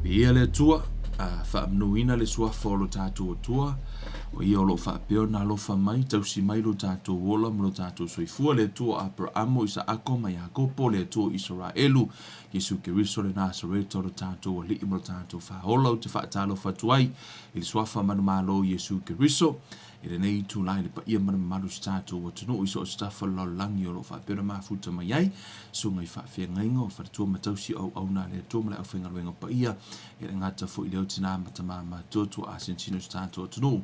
Viia le Atua, faamanuina le suafa o lo tatou Atua, o ia o lo o faapea ona alofa mai, tausi mai lo tatou ola ma lo tatou soifua, le Atua o Aperaamo, Isaako ma Iakopo, le Atua o Isaraelu, Iesu Keriso le Nasareta o lo tatou Alii ma lo tatou Faaola. Ou te faatalofa atu ai i le suafa manumalo o Iesu Keriso, I lenei itula i le paia ma le mamalu o si tatou atunuu i so o se tafa o le lalolagi o lo o faapea ona mafuta mai ai susuga i faafeagaiga o faletua ma tausi o auauna a le Atua ma le aufaigaluega paia e le gata foi i lea o tina ma tama matutua asinosino i si tatou atunuu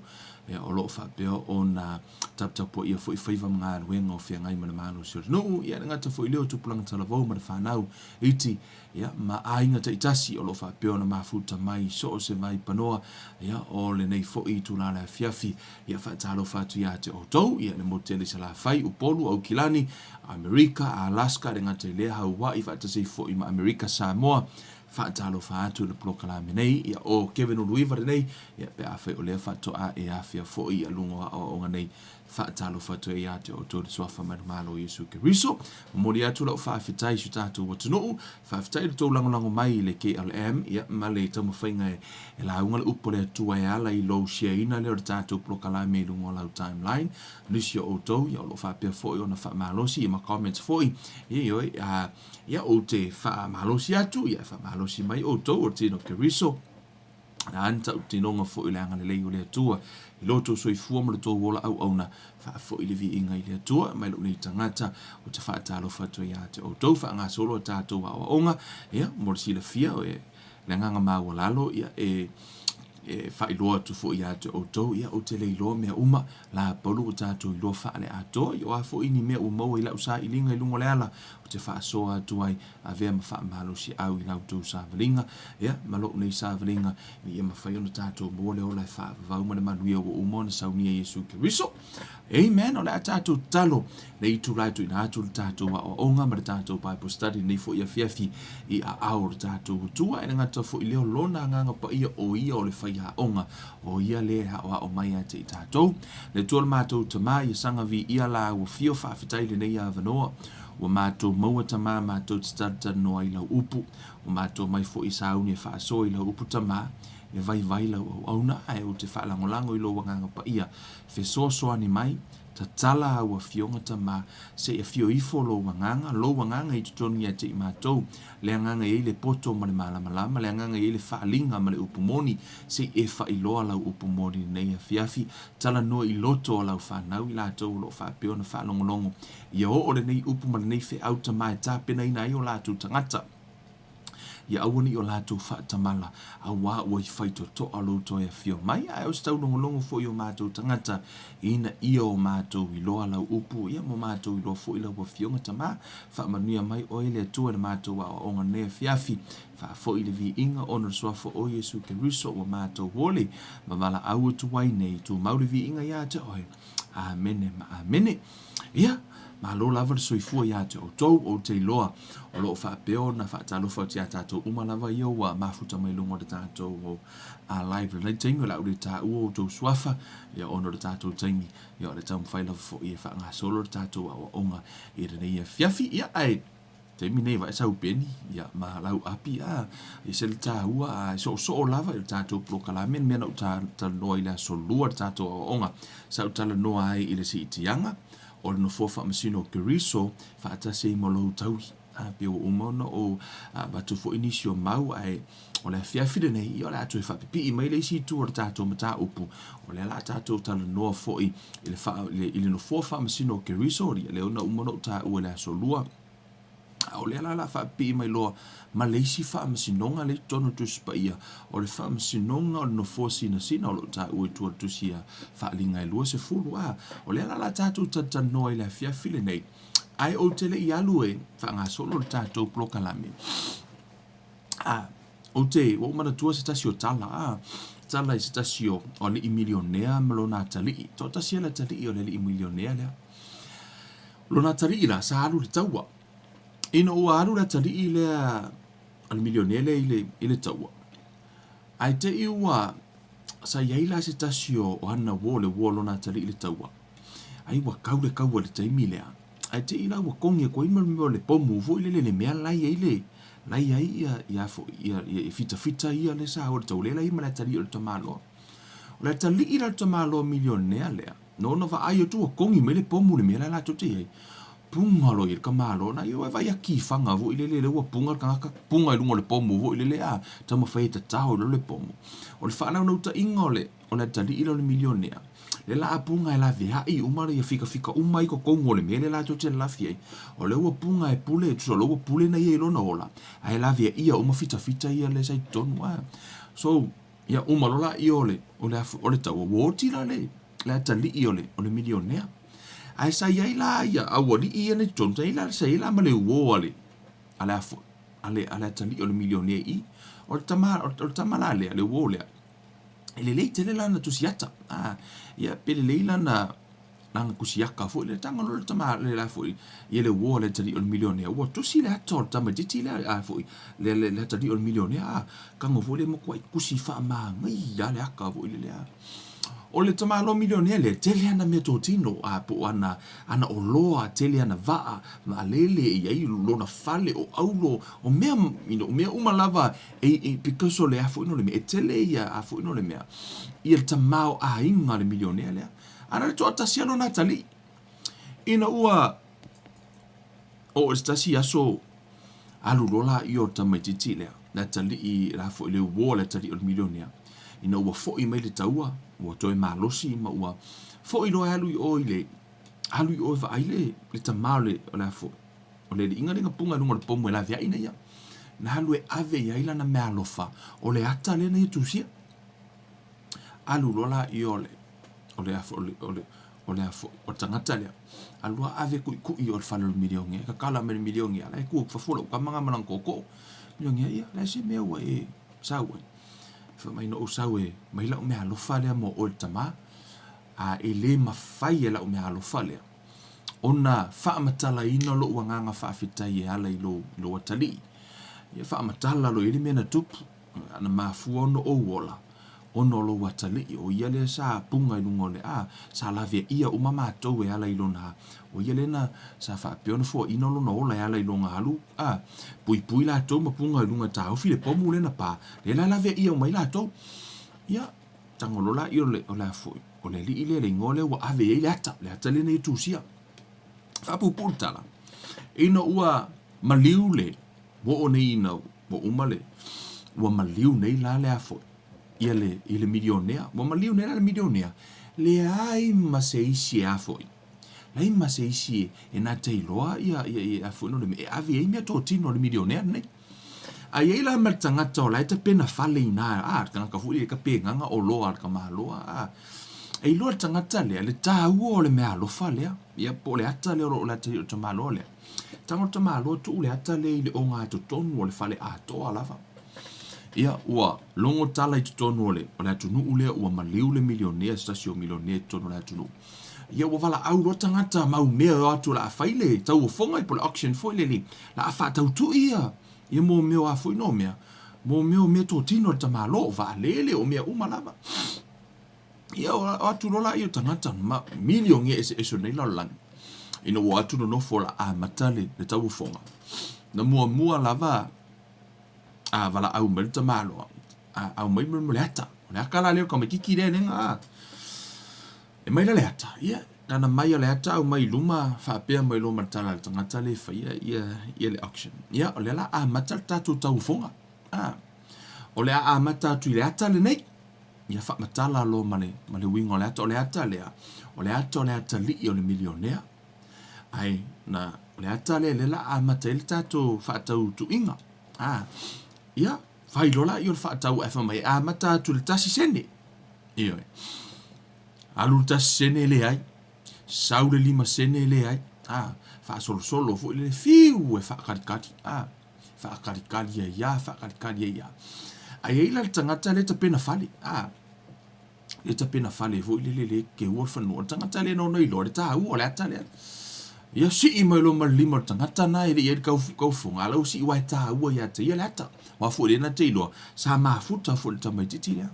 o lo o faapea ona taputapuaia foi faiva ma galuega o feagai ma le malosi o le nuu e le gata foi i lea o tupulaga talavou ma le fanau iti ia, ma aiga taitasi o lo o faapea ona mafuta mai i so o se vaipanoa, ia, o lenei foi itula le afiafi, ia, faatalofa atu ia te outou, ia, le motu tele i Salafai, Upolu, Aukilani, Amerika, Alaska, le gata i lea, Haua'i, faatasi ai foi ma Amerika Samoa, faatalofa atu i le polokalame nei, ia, o Kevin Uluiva lenei, ia, pe afai o lea faatoa e afea foi ia luga o aoaoga nei, Faatalofa atu ai ia te outou i le Suafa manumalo o Iesu Keriso. Momoli atu lau faafetai i si o tatou atunuu. Faafetai i le tou lagolago mai i le KLM ia, ma le taumafaiga e, e lauga le upu a le Atua e ala i lou share-ina lea o le tatou polokalame i luga o lau timeline. Nisi o outou ia, o lo o faapea foi ona faamalosi ia, ma comments foi. Ia, ioe, a, ia, ou te faamalosi atu, ia, e faamalosi mai outou o le tino Keriso. A ni tautinoga foi i le agalelei o le Atua i lo outou soifua ma lo outou ola auauna, faafoi le viiga i le Atua mai lou nei tagata ou te faatalofa atu ai ia te outou. Faagasolo a tatou aoaoga, ia, mo le silafia, e, le agaga maualalo, ia, e, e faailoa atu foi ia te outou, ia, ou te le iloa mea uma, la paulu ua tatou iloa faale-atoa, ia, o a foi ni mea ua maua i lau sailiga i luga o le ala, ou te faasoa atu ai Avea ma faamalosiau i la outou savaliga, ia, ma lou nei savaliga, ina ia mafai ona tatou maua le ola e faavavau ma le manuia ua uma ona saunia e Iesu Keriso. Amen. O le a tatou tatalo le itula e tuuina atu le tatou aoaoga ma le tatou Bible study lenei foi afiafi i aao o le tatou Atua. E le gata foi lea o lona agaga paia o ia o le faiaoga, o ia lea e aoao mai ia te i tatou. Le Atua le matou Tama, ia saga viia la ua fio faafetai lenei avanoa. Ua matou maua Tamā matou te talatalanoa i lau upu. Ua matou mai foi i sauni e faasoa i lau upu Tamā, e vaivai lau auauna, ae ou te faalagolago i lou Agaga Paia. Fesoasoani mai, tatala au afioga Tamā, se i afio ifo lou Agaga, lou Agaga i totonu ia te i matou, le Agaga e i ai le poto ma le malamalama, le Agaga e i ai le faaaliga ma le upu moni, se i e faailoa lau upu moni i lenei afiafi. Talanoa i loto o lau fanau, i latou o lo o faapea ona faalogologo Ia oo lenei upu ma lenei feau tama e tapenaina ai o latou tagata, ia aua ne i o latou faatamala, auā ua i faitotoa lou toe afio mai, ae o se taulogologo foi o matou tagata, ina ia o matou iloa lau upu, ia ma matou iloa foi lau afioga tama. Faamanuia mai oe le Atua i le matou aoaoga lenei afiafi, faafoi le viiga ona o le suafa o Iesu Keriso ua matou ole ma valaau atu ai nei, tumau le viiga ia te oe. Amene ma amene. Ia, malo lava le soifua ia te outou, ou te iloa o lo o faapea ona faatalofa atu ia tatou uma lava ia ua mafuta mai luga o le tatou live lenei taimi, o le a ou le taua outou suafa, ia ona o le tatou taimi, ia o le taumafai lava foi e faagasolo le tatou aoaoga i lenei afiafi. Ia, ae taimi nei vae sau peni ia ma lau api a e se le taua a e soosoo lava i le tatou polokalame le mea na ou talanoa i le aso lua le tatou aoaoga sa ou talanoa ai i le siitiaga o le nofoa faamasino o Keriso faatasi ai ma lou taui a pe ua uma ona ou avatu foi nisi o mau ae o le afiafi lenei ia o le a toe faapipii mai le isi itu o le tatou mataupu o lea la tatou talanoa foi i le, fa, i le nofoa faamasino o Keriso ia lea ona uma ona ou taua i le aso lua a o lea la la faapipii mai loa ma le isi faamasinoga lea i totonu o Tusi Paia o le faamasinoga o le nofoa sinasina o lo o taua i tua o le tusi a Faaliga e 20 a o lea la la tatou talatalanoa i le afiafi lenei ae ou te le i alu e faagasolo le tatou polokalame A, ou te, ua ou manatua se tasi o tala, a, tala i se tasi o, o alii milionea ma lona atalii. Toatasi lava le atalii o le alii milionea lea. O lona atalii la, sa alu i le taua. Ina ua alu le atalii lea a le milionea lea i le, i le taua, ae te i ua, sa i ai la se tasi o, o ana uo, le uo o lona atalii i le taua, ai ua kau le kaua i le taimi lea, Ae te i la ua kogi atu ai ma le mea o le pomu foi lele le mea la e i ai le La i ai ia, ia foi, ia, ia, ia fitafita ia le sa o le tau le la i ma le atalii o le tamaloa. O le atalii la o le tamaloa milionea lea, na ona vaai atu ua kogi mai le pomu i le mea la latou te i ai. Puga loa i ai le tamaloa na ia e vaai aki i faga foi lele lea ua puga le tagata, puga i luga o le pomu foi lele a taumafai e tatao i lalo le pomu. O le faalaunautaiga o le o le atalii lea o le milionea, lea la a puga e laveai uma ia fikafika uma i totonu o le mea lea latou te lalafi ai, o lea ua puga e pule, tusa o lea ua pule na ia i lona ola, ae laveaia uma fitafita ia lea sa i totonu. A. So, ia uma loa laia o le, o le, o le taua, ua oti la le, le atalii o le, o le milionea. Ae sa i ai la ia aualii ia na i totonu, sa i ai la, sa i ai la ma le uo a le, a le a foi, a le, a le atalii o le milionea i i. O le tama, o le tama la lea, le uo lea, e lelei tele lana tusiata. A, ia, pe lelei lana, lana tusiata foi le taga loa le tama le la foi ia le uo a le atalii o le milionea ua tusi le ata o le tamaitiiti lea a foi le le, le atalii o le milionea a tago foi le matuai tusi faamanaia le ata foi le lea. O le tamaloa milionea lea tele ana meatotino a po o ana ana oloa tele ana vaa vaalele e i ai lona fale o aulo o mea you know, o mea uma lava e, e, because o le a foi no le mea e tele ia a foi no le mea ia le tamaoaiga a le milionea lea. A na le toatasi lava lona atalii. Ina ua oo i se tasi aso alu loa laia o le tamaitiiti lea, le atalii la foi le uo a le atalii o le milionea, ina ua foi mai le taua, ua toe malosi ma ua foi loa e alu i o i le alu i o e vaai le, le tama o le, o le a foi, o le alii lea na puga i luga o le pomu e laveai na ia. Na alu e ave i ai lana meaalofa, o le ata lea na ia tusia. Alu loa laia o le, o le, o le, o le, o le, o le tagata lea, alu loa ave kuʻikuʻi o le fale o le milionea, tatala mai le milionea, la e tu atu fafo lau tama na ma lana tootoo. Milionea, ia, le a se mea ua e sau ai? Fai mai, na ou sau e mai lau meaalofa lea mo oe le tama, a e le mafai e lau meaalofa lea ona faamatalaina lou agaga faafetai e ala i lou, lou atalii. Ia faamatala loa i ai le mea na tupu, na mafua ona ou ola, ona o lou atalii, o ia lea sa puga i luga o le a, sa laveaia uma matou e ala i lona, o ia lea na, sa faapea ona foaina lona ola e ala i lona alu, a, puipui latou ma puga i luga e taofi le pomu lea na pa, lea la laveaia uma ai latou. Ia, tago loa laia o le, o le a foi, o le alii lea, le igoa lea ua ave i ai le ata, le ata lea na ia tusia. Faapuupuu le tala, ina ua maliu le, ua oo nei ina ua uma le, ua maliu nei la le a foi, ia le, i le milionea. Ua maliu nei la le milionea, leai ma se isi e a foi, leai ma se isi e na te iloa ia, ia, ia a foi no le mea, e ave i ai meatotino a le milionea lenei. A i ai la ma le tagata o la e tapena fale i ina, a, le tagata foi lea e tapenaga oloa a le tamaloa, a, e iloa le tagata lea le taua o le meaalofa lea, ia po o le ata lea o lo o le ata i le tamaloa lea. Tago le tamaloa tuu le ata lea i le ogatotonu o le fale atoa lava. Ia, ua logo tala i totonu o le, o le atunuu lea, ua maliu le milionea, se tasi o milionea i totonu o le atunuu. Ia, ua valaau loa tagata mau mea e o atu o le a fai le tauofoga po o le auction foi lele, la a faatautui ia, ia mō mea o a foi nō mea, mō mea o meatotino a le tamaloa, o vaalele, o mea uma lava. Ia, o atu loa laia o tagata ma milioni eseese o lenei lalolagi, ina ua o atu nonofo o le a amata le, le tauofoga. Na muamua lava a valaau mai le tamaloa, a aumai mo le ata. O le ata la lea o le tamaitiiti lea lega a. E mai la le ata, ia, lana mai a le ata aumai i luma faapea mai loa ma le tala a le tagata lea e faia ia, ia le auction. Ia, o lea la amata le tatou tauofoga. A, o le a amata atu i le ata lenei. Ia faamatala loa ma le, ma le uiga o le ata. O le ata lea, o le ata o le atalii o le milionea. Ae na, o le ata lea lea la amata ai le tatou faatautuiga. A, ia, fai loa laia o le faatau ae fai mai e amata atu i le tasi sene. Ioe. Alu le tasi sene e leai. Sau le lima sene e leai. A, faasolosolo foi le fiu e faakalikali. A, faakalikali ai lava, faakalikali ai lava. Ae i ai la le tagata lea e tapena fale. A, le tapena fale foi lele le keua le fanua. O le tagata lea na ona iloa le taua o le ata lea. Ia sii mai loa ma le lima o le tagata na e le i ai le kaufoga, a la ua sii aua e taua ia te ia le ata. Aua foi lea na te iloa, sa mafuta foi le tamaitiiti lea.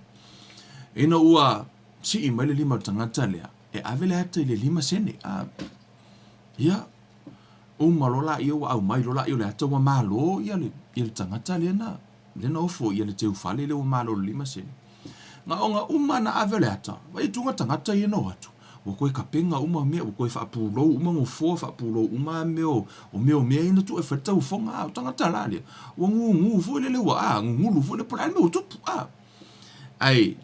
Ina ua sii mai le lima o le tagata lea, e ave le ata i le 5 sene. A, ia, Uma loa laia ua aumai loa laia o le ata ua malo ia le, ia le tagata lea na, lea na ofo ia le teufale lea ua malo i le 5 sene. Na ona uma na ave o le ata, vaai atu ga tagata ia na o atu, ua toe tapena uma mea, ua toe faapulou uma nofoa, faapulou uma mea o, o mea o mea ia na tuu e fai le tauofoga. A o tagata la lea, ua gugu foi lele ua, a, gugulu foi lele po o le a le mea ua tupu, a. Ae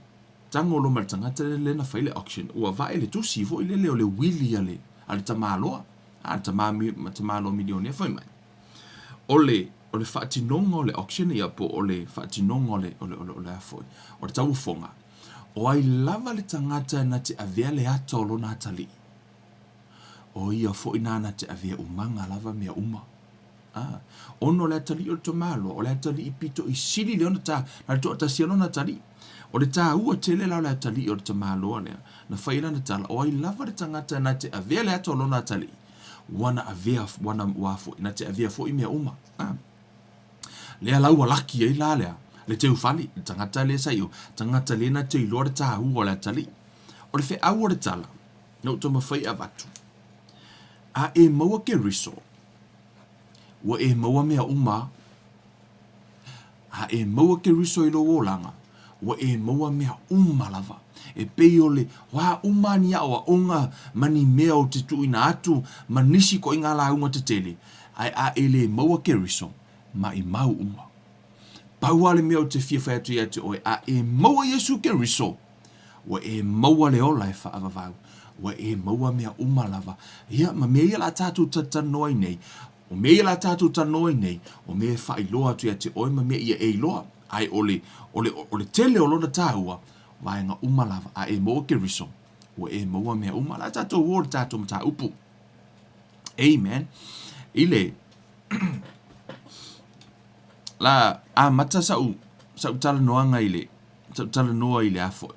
tago loa ma le tagata lea na fai le auction, ua vae le tusi foi lele o le uili a le, a le tamaloa, a le tama, tamaloa milionea fai mai. O le, o le faatinoga o le auction ia po o le faatinoga o le, o le, o le, o le a foi, o le tauofoga, o ai lava le tagata na te avea le ata o lona atalii, o ia foi na na te avea umaga lava mea uma. A, ona o le atalii o le tamaloa, o le atalii pito i sili lea ona ta, na le toatasi lava lona atalii. O le taua tele la o le atalii o le tamaloa lea, na fai ai lana tala, o ai lava le tagata na te avea le ata o lona atalii, ua na avea, ua na, ua foi, na te avea foi mea uma. A. Lea la ua laki ai la lea, le teufale, le tagata lea sa i o, tagata lea na te iloa le taua o le atalii. O le feau o le tala, na ou taumafai e avatu, a e maua Keriso, ua e maua mea uma. A e maua Keriso i lou olaga, ua e maua mea uma lava. E pei o le wā uma ni aʻoaʻoga ma ni mea o te tuuina atu ma nisi koʻiga lauga tetele, ae a e lē maua Keriso, maʻimau uma. Pau lava le mea ou te fia fai atu ia te ʻoe, a e maua Iesū Keriso, ua e maua le ola e faavavau, ua e maua mea uma lava. Ia, ma mea ia la tātou talatalanoa ai nei, o mea ia la tātou talanoa ai nei, o mea e faailoa atu ia te ʻoe ma mea ia e iloa. Ae o le, o le, o le tele o lona tāua, vaega uma lava, a e maua Keriso, ua e maua mea uma. La tātou o le tātou mataupu. Amen. I le, la amata sa'u, sa'u talanoaga i le, sa'u talanoa i le a foi,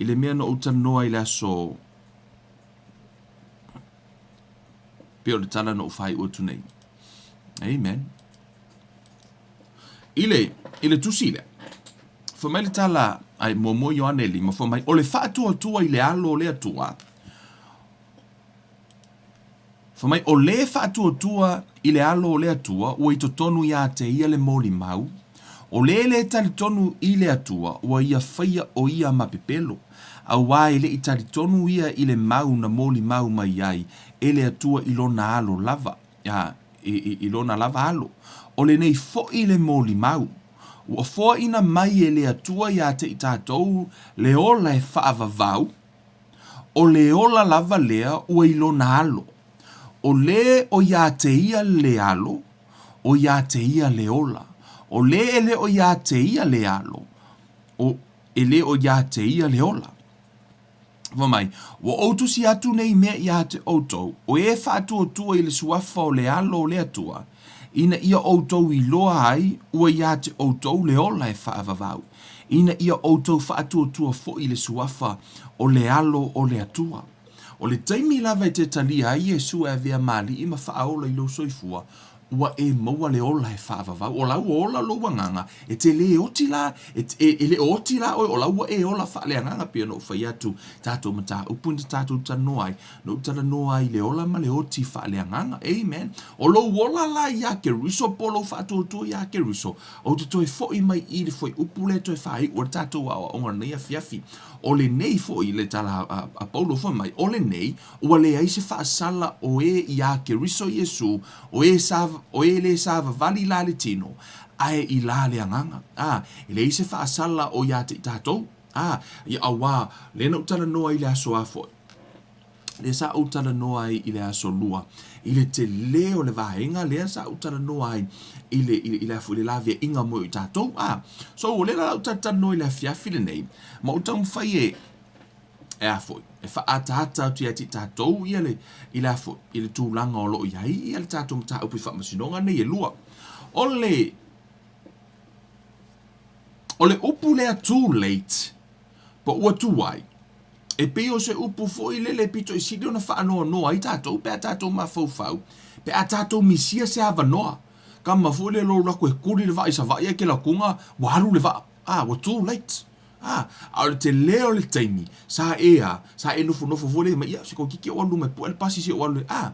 i le mea na ou talanoa ai i le aso, pei o le tala na ou faaiu atu nei. Amen. I le, i le tusi lea, fai mai le tala ai muamua Ioane 5, fai mai, o le faatuatua i le alo o le Atua, Fai mai, o lē faatuatua i le alo o le Atua ua i totonu iā te ia le molimau, o lē lē talitonu i le Atua ua ia faia o ia ma pepelo, auā e le i talitonu ia i le mau na molimau mai ai e le Atua i lona alo lava, a, i, i, i lona lava alo. O lenei foʻi le molimau, ua foaina mai e le Atua iā te i tatou le ola e faavavau, O le ola lava lea ua i lona alo. O lē o iā te ia le alo, o iā te ia le ola. O lē e le o iā te ia le alo, o e le o iā te ia le ola. Fai mai, Ua ou tusi atu nei mea iā te ʻoutou, o e faatuatua i le suafa o le Alo o le Atua, ina ia ʻoutou iloa ai ua iā te ʻoutou le ola e faavavau. ina ia ʻoutou faatuatua foʻi i le suafa o le Alo o le Atua. O le taimi lava e te talia ai Iesu e avea ma Alii ma faaola i lou soifua, ua e maua le ola e faavavau. O la ua ola lou agaga, e te lē oti la, e, e, e le o oti la oe, o la ua e ola faaleagaga, pei ona ou fai atu, tatou mataupu na tatou talanoa ai, na ou talanoa ai i le ola ma le oti faaleagaga. Amen. O lou ola la iā Keriso po o lou faatuatua iā Keriso, Ou te toe foʻi mai i le fuaiupu lea e toe faaiu ai le tatou aoaoga i lenei afiafi. O lenei foi le tala a, a Paulo fai mai, o lenei, ua leai se faasala o e iā Keriso Iesū, o e sa, o e lē savavali la le tino, ae i la le agaga. A, e leai se faasala o iā te i tatou. A, ia auā, lea na ou talanoa ai i le aso a foi. Lea sa ou talanoa ai i le aso lua, i le telē o le vaega lea sa ou talanoa ai i le, i le, i le, i le laveaiga mo i tatou. A, so o lea la ou talatalanoa i le afiafi lenei, ma ou taumafai e, e a foi, e faaataata atu ia te i tatou ia le, i le a foi, i le tulaga o lo o i ai ia le tatou mataupu i faamasinoga nei e lua. O le, o le upu lea too late, po ua tuai, E pei o se upu foi lele e pito i sili ona faanoanoa ai tatou pe a tatou mafaufau, pe a tatou misia se avanoa. Kama foi lele o alu atu e kuli le vaa i Savaii ae kela kuga ua alu le vaa. Ah, ua too late. Ah, a o le tele o le taimi, sa e a, sa e nofonofo foi lele mai, ia, se toeitiiti ou alu mai pue le pasi se ou alu. Ah,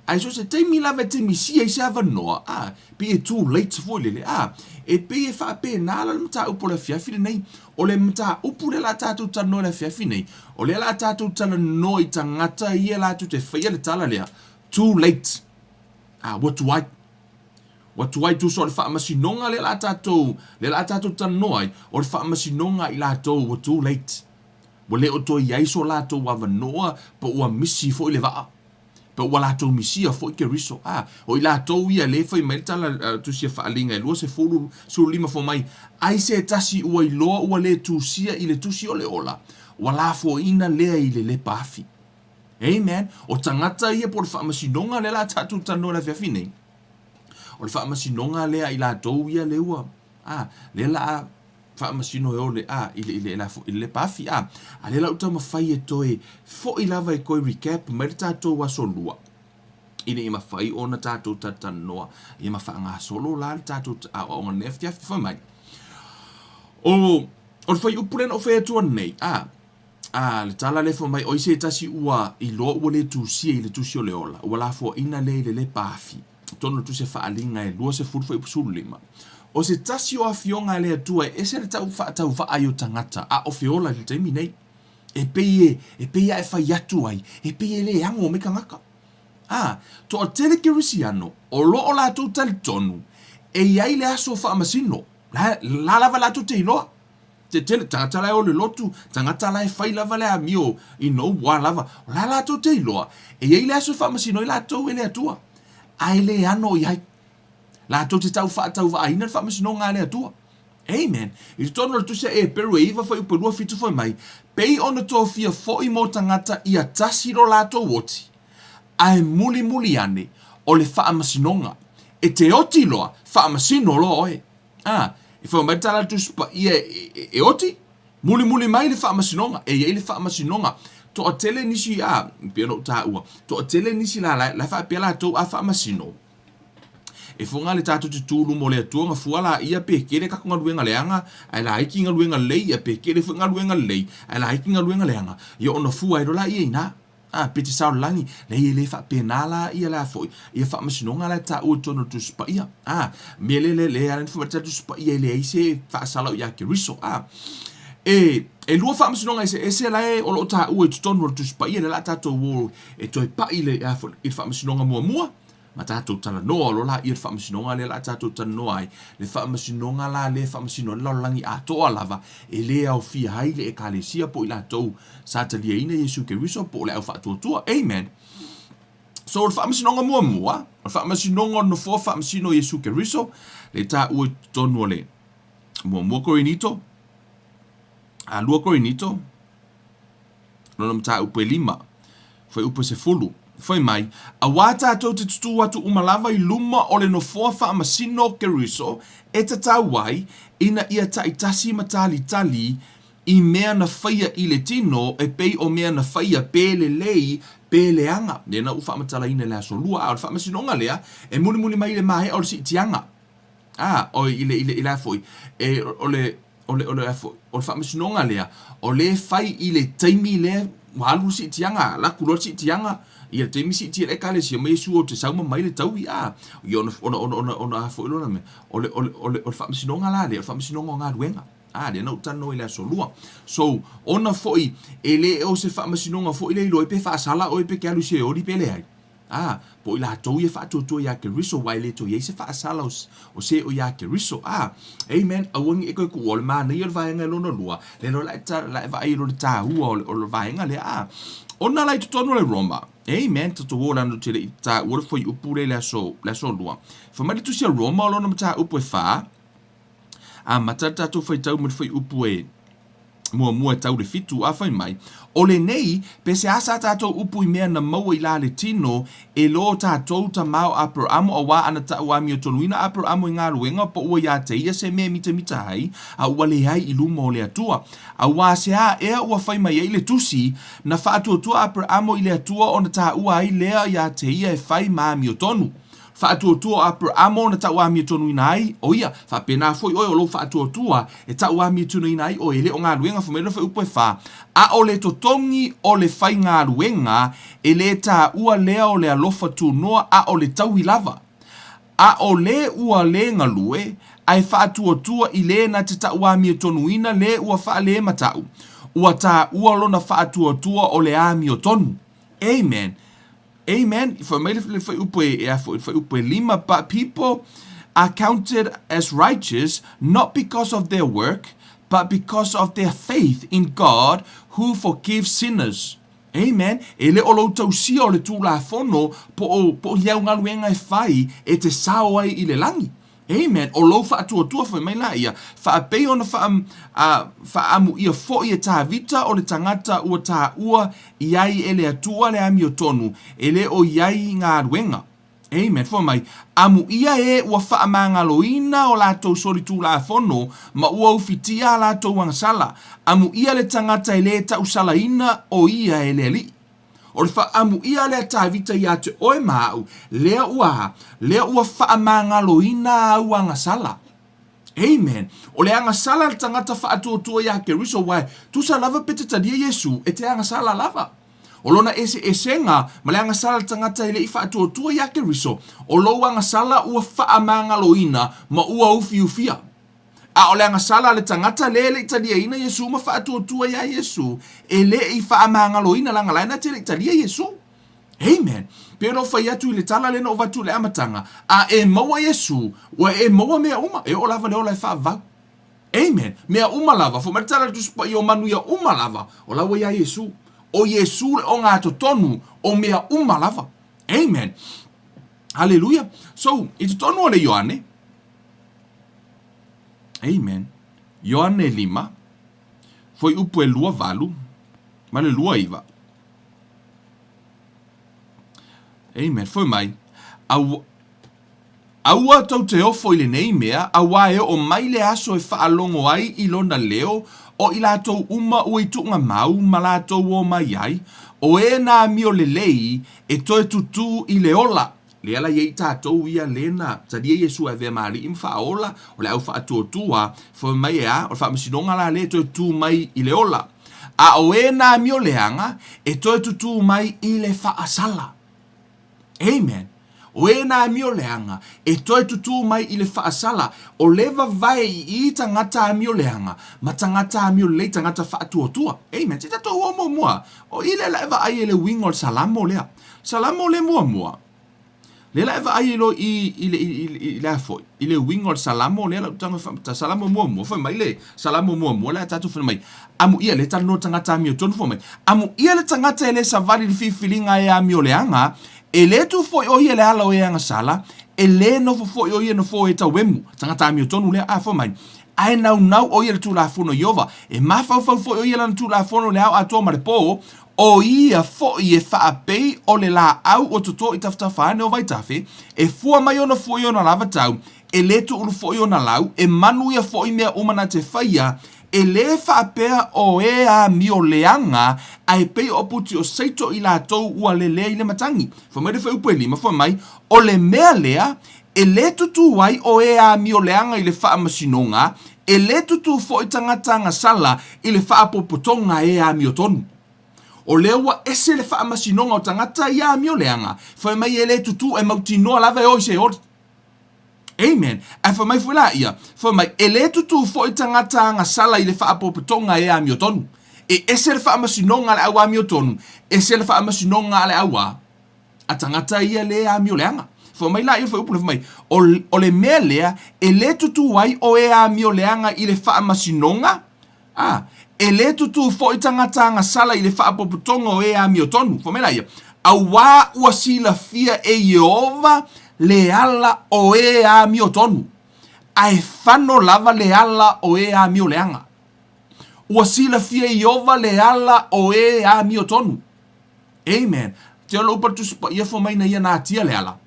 Ae so o se taimi lava e te misia ai se avanoa, a, pei e too late foi lele, a, e pei e faapena la le mataupu o le afiafi lenei. O le mataupu lea la tatou talanoa i le afiafi nei, o lea la tatou talanoa i tagata ia latou te faia le tala lea, too late, a, ua tuai. Ua tuai tusa o le faamasinoga lea la tatou, lea la tatou talanoa ai, o le faamasinoga a i latou ua too late. Ua le o toe i ai so latou avanoa po ua misi foi le vaa. Po ua latou misia foi Keriso. A, o i latou ia lea e fai mai le tala a Tusi a Faaaliga e 20, 15 fai mai, Ai se tasi ua iloa ua le tusia i le tusi o le ola, ua lafoaina lea i le lepa afi. Amen. O tagata ia po o le faamasinoga lea la tatou talanoa i le afiafi nei, o le faamasinoga lea a i latou ia lea ua, a, lea la a faamasino e o le, a, i le, i le, i le lepa afi, a, a lea la ua taumafai e toe foi lava e toe recap mai le tatou aso lua, ina ia mafai ona tatou talatalanoa ia ma faagasolo la le tatou aoaoga i lenei afiafi. Fai mai, o, o le fuaiupu lea na ou fai atu nei, a, a, le tala lea fai mai, o ai se tasi ua iloa ua le tusia i le tusi o le ola, ua lafoaina lea i le lepa afi. Totonu o le tusi a Faaaliga e 20 fuaiupu 15. O se tasi o afioga a le Atua e ese le tau faatauvaa ai o tagata, a o feola i le taimi nei. E pei e, e pei a e fai atu ai, e pei e le ago mai tagata. A, toatele Kerisiano, o lo o latou talitonu, e i ai le aso faamasino, la, la lava latou te iloa. Te tele, tagata la e o le lotu, tagata la e fai lava le amio i nou ua lava, o la latou te iloa, e i ai le aso e faamasino ai latou e le Atua, a e le ano i ai. Latou te tau faatauvaaina le faamasinoga a le Atua. Amen. I totonu o le Tusi a Eperu e 9 fuaiupu e 27 fai mai, Pei ona tofia foi mo tagata ia tasi lo latou oti, ae mulimuli ane o le faamasinoga. E te oti loa, faamasino loa oe. A, e fai mai le tala a le Tusi Paia e, e, e oti, mulimuli mai le faamasinoga, e i ai le faamasinoga. Toatele nisi, a, pei ona ou taua, toatele nisi la, la, la faapea latou a faamasino, E foga le tatou te tu luma o le Atua gafua laia pe kele tatou galuega leaga ae laiti galuega lelei ia pe kele foi galuega lelei ae laiti galuega leaga ia ona fua ai loa laia i ina. A pe te sao le lagi leai e le faapena la ia la foi ia faamasinoga la e taua i totonu o le Tusi Paia. A mea lea lea lea ala fai mai le Tusi Paia e leai se faasala o ia Keriso. A e e lua faamasinoga eseese la e o lo o taua i totonu o le Tusi Paia lea la tatou o e toe pai le a foi i le faamasinoga muamua Ma tatou talanoa loa laia le faamasinoga lea la tatou talanoa ai, le faamasinoga la lea e faamasino ai le lalolagi atoa lava, e le aofia ai le Ekalesia po o i latou sa taliaina Iesu Keriso po o le au faatuatua. Amen. So o le faamasinoga muamua, o le faamasinoga o le nofoa faamasino o Iesu Keriso, lea e taua i totonu o le muamua Korinito, a lua Korinito, lona mataupu e lima, fuaiupu e sefulu, fai mai, Auā tātou te tutū atu uma lava i luma o le nofoa faamasino o Keriso e tatau ai, ina ia taitasi ma talitali i mea na faia i le tino e pei o mea na faia pe lelei pe leaga. Lea na ou faamatalaina i le aso lua, a o le faamasinoga lea e mulimuli mai i le maea o le siitiaga. A, oi, i le, i le, i le a foi, e, o le, o le, o le a foi, o le faamasinoga lea, o lea e fai i le taimi lea ua alu le siitiaga, alu atu loa le siitiaga, ia le taimi siitia le Ekalesia ma Iesu o te sau ma mai le taui, a, ia ona, ona, ona, ona, ona a foi lona mea, o le, o le, o le, o le faamasinoga la lea, o le faamasinoga o galuega. A, lea na ou talanoa i le aso lua. So, ona foi, e le o se faamasinoga foi lea e iloa ai pe faasala oe pe te alu i Seoli pe leai. Ā, po o i latou ia e faatuatua iā Keriso, aua e le toe i ai se faasala o se o iā Keriso. Ā, amen, aua ne i e toe tuua, o le manaia o le vaega e lona lua, lea loa la e ta, la e vaai ai loa le tāua o le, o le vaega lea. Ā, ona la i totonu o le Roma, amen, tatou o leaga ou te le i tāua le fuaiupu lea i le aso, le aso lua. Fai mai le tusi a Roma o lona mataupu e whā, amata le tatou faitau mai le fuaiupu e muamua e tau le fitu, a fai mai, O lenei, pe se asa tatou upu i mea na maua i la le tino, e lo tatou tamā o Aperamo auā ana taʻu amiotonuina Aperamo i galuega po ua iā te ia se mea e mitamita ai, a ua leai i luma o le Atua. Auā se a ea ua fai mai ai le Tusi, na faatuatua Aperamo i le Atua ona taua ai lea iā te ia e fai ma amiotonu. Faatuatua o Aperaamo na tauamiotonuina ai ʻo ia, faapena foi ʻoe o lou faatuatua e tauamiotonuina ai ʻoe, e le o galuega fai mai lona fuaiupu e fa, a ʻo le totogi o le faigaluega e lē taua lea o le alofa tunoa a ʻo le taui lava. A ʻo lē ua lē galue, a e faatuatua i lē na te tauamiotonuina lē ua faalēmataʻu, ua taua lona faatuatua o le amiotonu. Amen. Amen. Fai mai le fuaiupu e, e a foi, le fuaiupu e lima, but people are counted as righteous not because of their work, but because of their faith in God who forgives sinners. Amen. E le o lou tausia o le Tulafono po o, po o ni au galuega e fai e te sao ai i le lagi. Amen. O lou faatuatua fai mai la ia, faapei ona faa, a, faaamuia foi e Tavita o le tagata ua taua i ai e le Atua le amiotonu, e le o i ai galuega. Amen. Fai mai, amuia e ua faamagaloina o latou solitulafono ma ua ufitia a latou agasala. Amuia le tagata e lē tausalaina o ia e le Alii. O le faaamuia lea Tavita iā te oe ma aʻu, lea ua, lea ua faamagaloina au agasala. Amen. O le agasala a le tagata faatuatua iā Keriso, uae tusa lava pe te talia Iesu, e te agasala lava. O lona eseesega ma le agasala a le tagata e le i faatuatua iā Keriso, o lou agasala ua faamagaloina ma ua ufiufia. A o le agasala a le tagata lea e le i taliaina Iesu ma faatuatua iā Iesu, e le i faamagaloina leaga la e na te le i talia Iesu. Amen. Pei ona ou fai atu i le tala lea na ou avatu i le amataga, a e maua Iesu, ua e maua mea uma, e oo lava le ola e faavavau. Amen. Mea uma lava, fai mai le tala a le Tusi Paia o manuia uma lava, o la ua iā Iesu. O Iesu le ogatotonu o mea uma lava. Amen. Haleluia. So, i totonu o le Ioane, Amen. Ioane 5, fuaiupu e 28 ma le 29. Amen. Fai mai, Aua, aua tou te ofo i lenei mea, auā e oo mai le aso e faalogo ai i lona leo, o i latou uma ua i tuugamau ma latou o mai ai, o e na amio lelei e toe tutū i le ola. Lea la i ai tatou ia le na talia Iesu e avea ma Alii ma Faaola, o le au faatuatua, fai mai e a, o le faamasinoga la lea e toe tutū mai i le ola. A o e na amio leaga, e toe tutū mai i le faasala. Amen. O e na amio leaga, e toe tutū mai i le faasala. O le vavae i i tagata amio leaga, ma tagata amio lelei, tagata faatuatua. Amen. Se tatou o muamua, o i lea la e vaai ai le uiga o le Salamo lea. Salamo le muamua. Lea la e vaai ai loa i, i, le, i, i, i le a foi, i le uiga o le Salamo lea la ou tago e faamatala. Salamo muamua, fai mai le Salamo muamua lea a tatou fai mai, amuia le talanoa tagata amiotonu fai mai, amuia le tagata e le savali i le filifiliga e amioleaga, e le tu foi o ia i le ala o e agasala, e le nofo foi o ia nofo e tauemu. Tagata amiotonu lea, a fai mai, ae naunau o ia i le Tulafono o Ieova, e mafaufau foi o ia i lana Tulafono i le ao atoa ma le po, O ia foi e faapei o le laau o toto i tafatafa ane o vaitafe, e fua mai ona fua i ona lava tau, e le tuulu foi ona lau, e manuia foi mea uma na te faia, e le faapea o e amio leaga, ae pei o puti o seito i latou ua lelea i le matagi. Fai mai le fuaiupu e lima, fai mai, o le mea lea, e le tutū ai o e amio leaga i le faamasinoga, e le tutū foi tagata agasala i le faapopotoga e amiotonu. O lea ua ese le faamasinoga o tagata ia amio leaga, fai mai e le tutū e mautinoa lava e o i Seoli. Amen. Ae fai mai foi laia, fai mai, e le tutū foi tagata agasala i le faapopotoga e amiotonu. E ese le faamasinoga a le au amiotonu, ese le faamasinoga a le au a. A tagata ia le amio leaga. Fai mai laia o le fuaiupu lea, fai mai, o, o le mea lea e le tutū ai o e amio leaga i le faamasinoga, a, e le tutū foi tagata agasala i le faapopotoga o e amiotonu. Fai mai laia, auā ua silafia e Ieova le ala o e amiotonu, a e fano lava le ala o e amio leaga. Ua silafia e Ieova le ala o e amiotonu. Amen. Te ola upa le Tusi Paia fai mai na ia na atia le ala.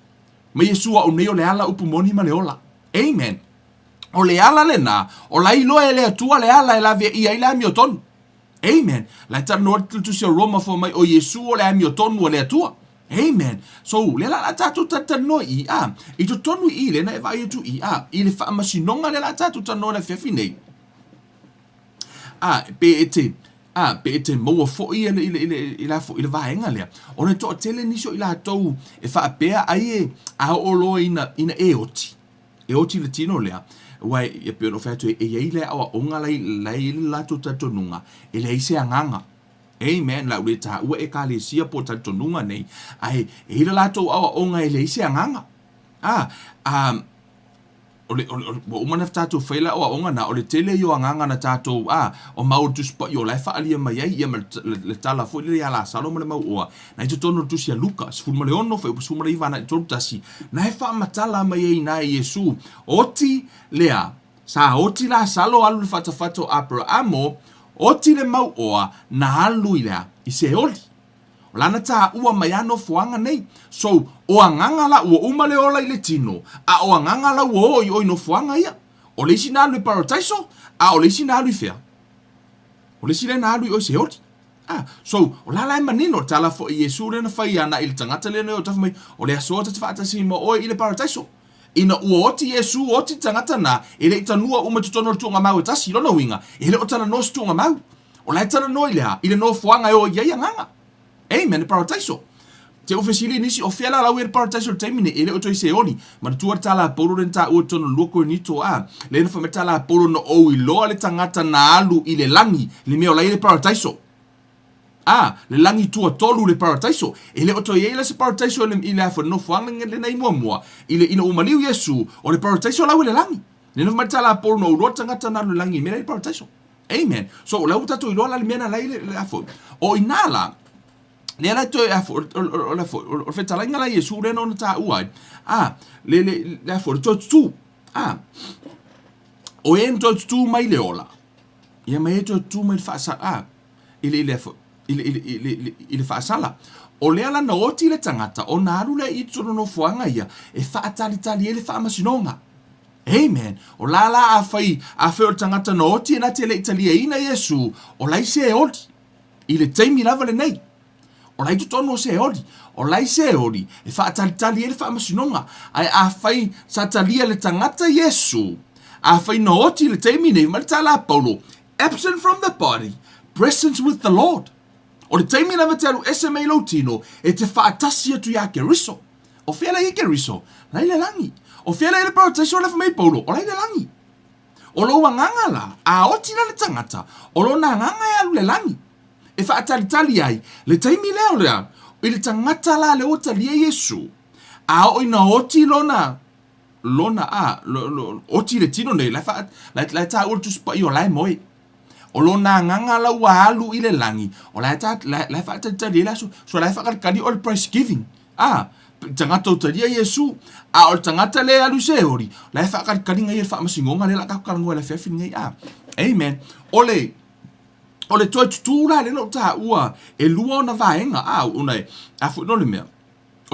Ma Iesu a'u nei o le ala upu moni ma le ola. Amen. O le ala lena, o la iloa e le Atua le ala e laveaia ai le amiotonu. Amen. La e talanoa le Tusi a Roma fai mai o Iesu o le amiotonu a le Atua. Amen. So, lea la a tatou talatalanoa i i, a, i totonu i i, lea na e vaai atu i, a, i le faamasinoga lea la a tatou talanoa i le afiafi nei. A, pe e te, a, pe e te maua foi i le, i le, i le, i le, i le vaega lea. Ona e toatele nisi o i latou e faapea ai e, a oo loa ina, ina e oti, e oti le tino lea, aua e pei ona ou fai atu, e i ai le aoaoga la e i ai le latou talitonuga, e leai se agaga. Amen. O le a ou le taua Ekalesia po o talitonuga nei, ae e i ai le latou aoaoga e leai se agaga. A, a, o le, o le, ua uma ona tatou fai le aoaoga na, o le tele ia o agaga na tatou, a, o mau o le Tusi Paia o la e faaalia mai ai, ia ma le, le, le tala foi lele ia Lasalo ma le mauoa, na i totonu o le Tusi a Luka, 16, fuaiupu 19 agai i le 31, na e faamatala mai ai i ina e Iesu, oti lea, Sa oti Lasalo alu i le fatafata o Aperaamo, oti le mauoa na alu i le a? I Seoli. O lana taua mai a nofoaga nei. So, o agaga la ua uma le ola i le tino, a o agaga la ua oo i o i nofoaga ia. O le isi na alu i Parataiso, a o le isi na alu i fea? O le isi lea na alu i o i Seoli. Ah, so, o la la e manino, tala foi Iesu lea na fai ana i le tagata lea na o tafa mai, o le aso ta te faatasi ma oe i le Parataiso. Ina ua oti Iesu, oti le tagata na, e le i tanua uma i totonu o le tuugamau e tasi. Lona uiga, e le o talanoa se tuugamau. O la e talanoa i le a? I le nofoaga e o i ai agaga. Amen, le parataiso. Te u fesili i nisi, o fea la lau i le parataiso i le taimi nei? E le o toe Seoli. Manatua le tala a Paulo lea na taua i totonu o le 2 Korinito, a, lea na fai mai le tala a Paulo na ou iloa le tagata na alu i le lagi, le mea o la e i le parataiso. A, le lagi tuatolu le parataiso. E le o toe i ai la se parataiso i le, i le a foi, le nofoaga lena i muamua, i le, ina ua maliu Iesu, o le parataiso lau i le lagi. Lea na fai mai le tala a Paulo na ou iloa le tagata na alu i le lagi i le mea la i le parataiso. Amen. So, o la ua tatou iloa la le mea na la i le, le a foi. O ina la, lea la toe a foi, o, o, o, le a foi, o, o le fetalaiga la Iesu lea na ona taua ai, a, le, le, le a foi, le toe tutū. A, o e na toe tutū mai le ola, ia ma e toe tutū mai le faasa, a, i le, i le, i le, i le, i le, i le faasala. O lea la na oti le tagata ona alu lea i totonu o nofoaga ia e faatalitali ai le faamasinoga. Amen. O la la afai, afai o le tagata na oti e na te le i taliaina Iesu, o la i Seoli i le taimi lava lenei. O la i totonu o Seoli. O la i Seoli e faatalitali ai le faamasinoga. Ae afai sa talia le tagata Iesu, afai na oti i le taimi nei, ma le tala a Paulo, Absent from the body, present with the Lord. O le taimi lava te alu ese mai lou tino, e te faatasi atu iā Keriso. O fea la i Keriso? La i le lagi. O fea la i le parataiso la fai mai Paulo? O la i le lagi. O lou agaga la, a oti la le tagata, o lona agaga e alu le lagi. E faatalitali ai, le taimi lea o lea, i le tagata la lea ua talia Iesu, a oo ina oti lona, lona a, lo, lo, oti le tino nei, la e, faa, la, la e taua le Tusi Paia o la e moe. O lona agaga la ua alu i le lagi, o la e, ta, la, la e faatalitali ai le aso, so la e faakalikali o le price giving. A, tagata o talia Iesu, a o le tagata le alu i Seoli, la e faakalikaliga ia le faamasinoga lea la tatou talanoa i le afiafi lenei. A, amen. O le, o le toe tutū la lea na ou taua, e lua ona vaega, a, ona e, a foi no le mea,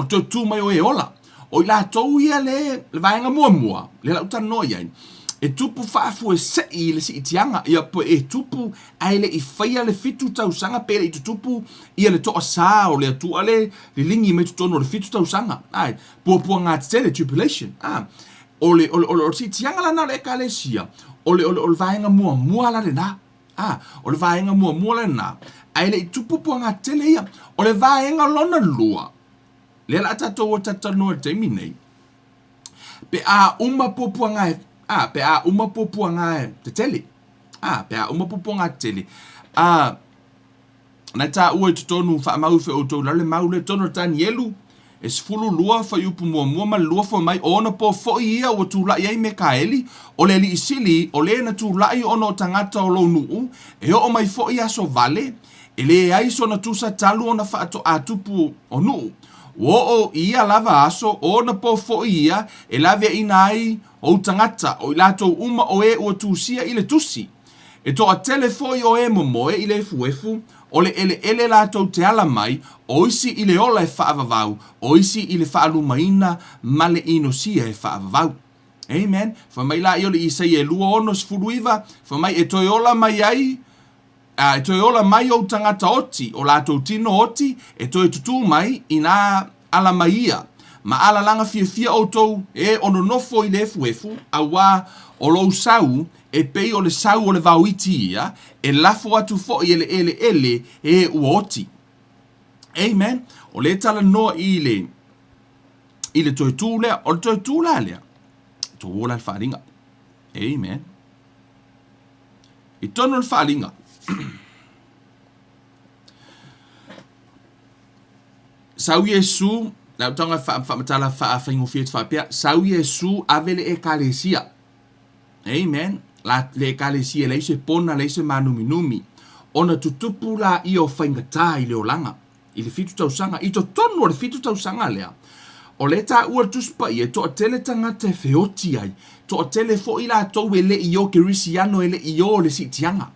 O toe tutū mai o e ola. O i latou ia le, le vaega muamua, lea la ou talanoa i ai, e tupu faafuesei i le siitiaga, ia pe e tupu ae le i faia le fitu tausaga pe le i tutupu ia le toasā o le Atua le liligi mai totonu o le fitu tausaga, ae, puapuaga tetele, tribulation, a. O le, o le, o le, o le siitiaga la na o le Ekalesia, o le, o le, o le vaega muamua la lena. A, o le vaega muamua lena, ae le i tupu puaga tele ia. O le vaega lona lua, lea la a tatou o talatalanoa i le taimi nei, pe a uma puapuaga e, a, pe a uma puapuaga e tetele. A, pe a uma puapuaga tetele. A, na taua i totonu faamau ife outou i lalo le mau lea totonu o le Tanielu, E 12 fuaiupu muamua ma le lua fua mai, o ona po foi ia ua tulai ai Mekaeli, o le alii sili, o le na tulai ona o tagata o lou nuu, e oo mai foi aso vale, e leai sona tusa talu ona faatoa tupu o nuu. Ua oo i ia lava aso, o ona po foi ia e laveaina ai ou tagata, o i latou uma o e ua tusia i le tusi. E toatele foi o e momoe i le efuefu, o le eleele latou te ala mai, o isi i le ola e faavavau, o isi i le faalumaina ma le inosia e faavavau. Amen. Fai mai laia o le Isaia e 2:69, fai mai e toe ola mai ai, a, e toe ola mai ou tagata oti, o latou tino oti, e toe tutū mai, inā Ala mai ia, ma alalaga fiafia outou, e o nonofo i le efuefu, auā o lou sau e pei o le sau o le vaoiti ia, e lafo atu foi e le eleele e ua oti. Amen. O lea e talanoa i le, i le toe tu lea. O le toe tu la lea, tou o la le faaaliga. Amen. I totonu o le faaaliga. Sau Iesu, le au taga faamatala faafaigofie atu faapea, sau Iesu ave le Ekalesia. Amen. La, le Ekalesia e leai se pona, leai se mānuminumi. Ona tutupu laia o faigata i le olaga, i le fitu tausaga. I totonu o le fitu tausaga lea, o lea e taua le Tusi Paia, e toatele tagata e feoti ai, toatele foi latou e le i o kerisiano, e le i o le siitiaga.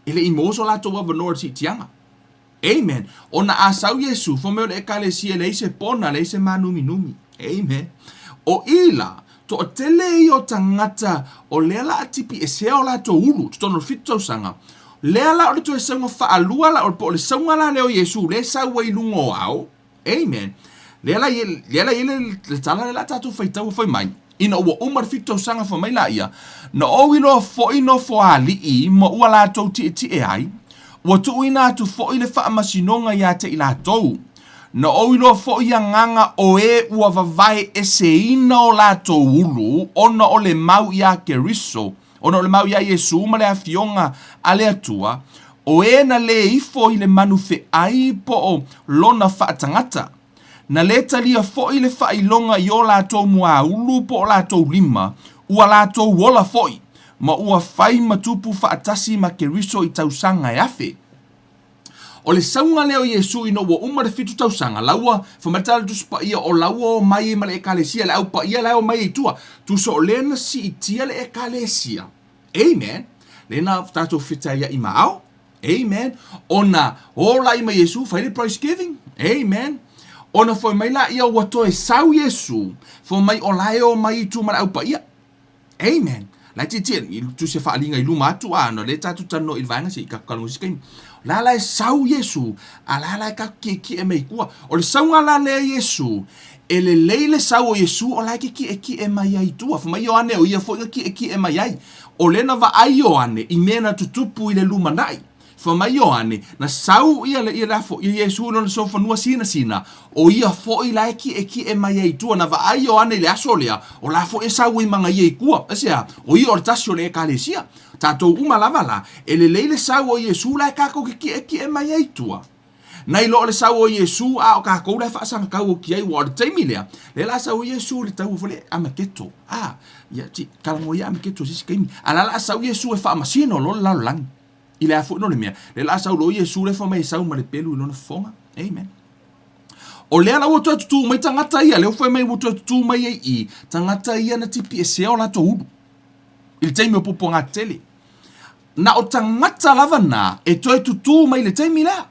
E le i maua so latou avanoa i le siitiaga. Amen. Ona a sau Iesu, fai mai o le Ekalesia e leai se pona, leai se mānuminumi. Amen. O i la, toatele ia o tagata o lea la a tipiesea o latou ulu, totonu o le fitu tausaga, lea la o le toe sauga faalua la, po o le sauga la lea o Iesu, lea e sau ai i luga o ao. Amen. Lea la lea la i le, le tala lea la tatou faitau fai mai, ina ua uma le fitu tausaga fai mai laia, na ou iloa foi nofoalii ma ua latou tietie ai, ua tuuina atu foi le faamasinoga ia te i latou. Na ou iloa foi agaga o e ua vavae eseina o latou ulu ona o le mau iā Keriso, Ona o le mau iā Iesū ma le Afioga a le Atua, o e na lē ifo i le manu feʻai po o lona faatagata, na lē talia foi le faailoga i o latou muaulu po o latou lima, ua latou ola foi, ma ua fai ma tupu faatasi ma Keriso i tausaga e afe. O le sauga lea o Iesū ina ua uma le fitu tausaga, la ua, fai mai le tala a le Tusi Paia, o la ua omai ai ma le Ekalesia, le Au Paia la e omai ai i tua. Tusa o lea na siitia le Ekalesia. Amen. Lea na tatou fetaiai ma ao. Amen. Ona o laia ma Iesū, fai le price giving. Amen. Ona fai mai laia ua toe sau Iesū, fai mai o la e omai i tua ma le Au Paia. Amen. La e tietie i tusi e faaliga i luma atu a ona lea tatou talanoa i le vaega se i tatou talanoa i se taimi. O la la e sau Iesu, a la la e tatou kiekie mai i tua. O le sauga la lea Iesu, e lelei le sau o Iesu o la e te kiekie mai ai i tua. Fai mai Ioane o ia foi na kiekie mai ai. O lea na vaai Ioane i mea na tutupu i le lumanai. Fai mai Ioane, na sau ia le ia lafo ia Iesu i lona solofanua sinasina, o ia foi la e kiekie mai ai i tua. Na vaai Ioane i le aso lea, o la foi e sau ai ma ia i tua. Aisea? O ia o le tasi o le Ekalesia. Tatou uma lava la, e lelei le sau o Iesu la e kakou te kiekie mai ai i tua. Nai lo o le sau o Iesu, a o kakou la e faasagatau atu i ai, ua o le taimi lea, lea la sau ai Iesu i le taua foi lea Amaketo. A, ia, ti, talanoa ia Amaketo i se isi taimi. A la la a sau Iesu e faamasino loa le lalolagi. I le a foi no le mea, le la sau loa Iesu lea fai mai e sau ma le pelu i lona fofoga. Amen. O lea la ua toe tutū mai tagata ia, lea ua fai mai ua toe tutū mai ai i tagata ia na tipiesea o latou ulu i le taimi o puapuaga tetele. Na o tagata lava na e toe tutū mai i le taimi lea.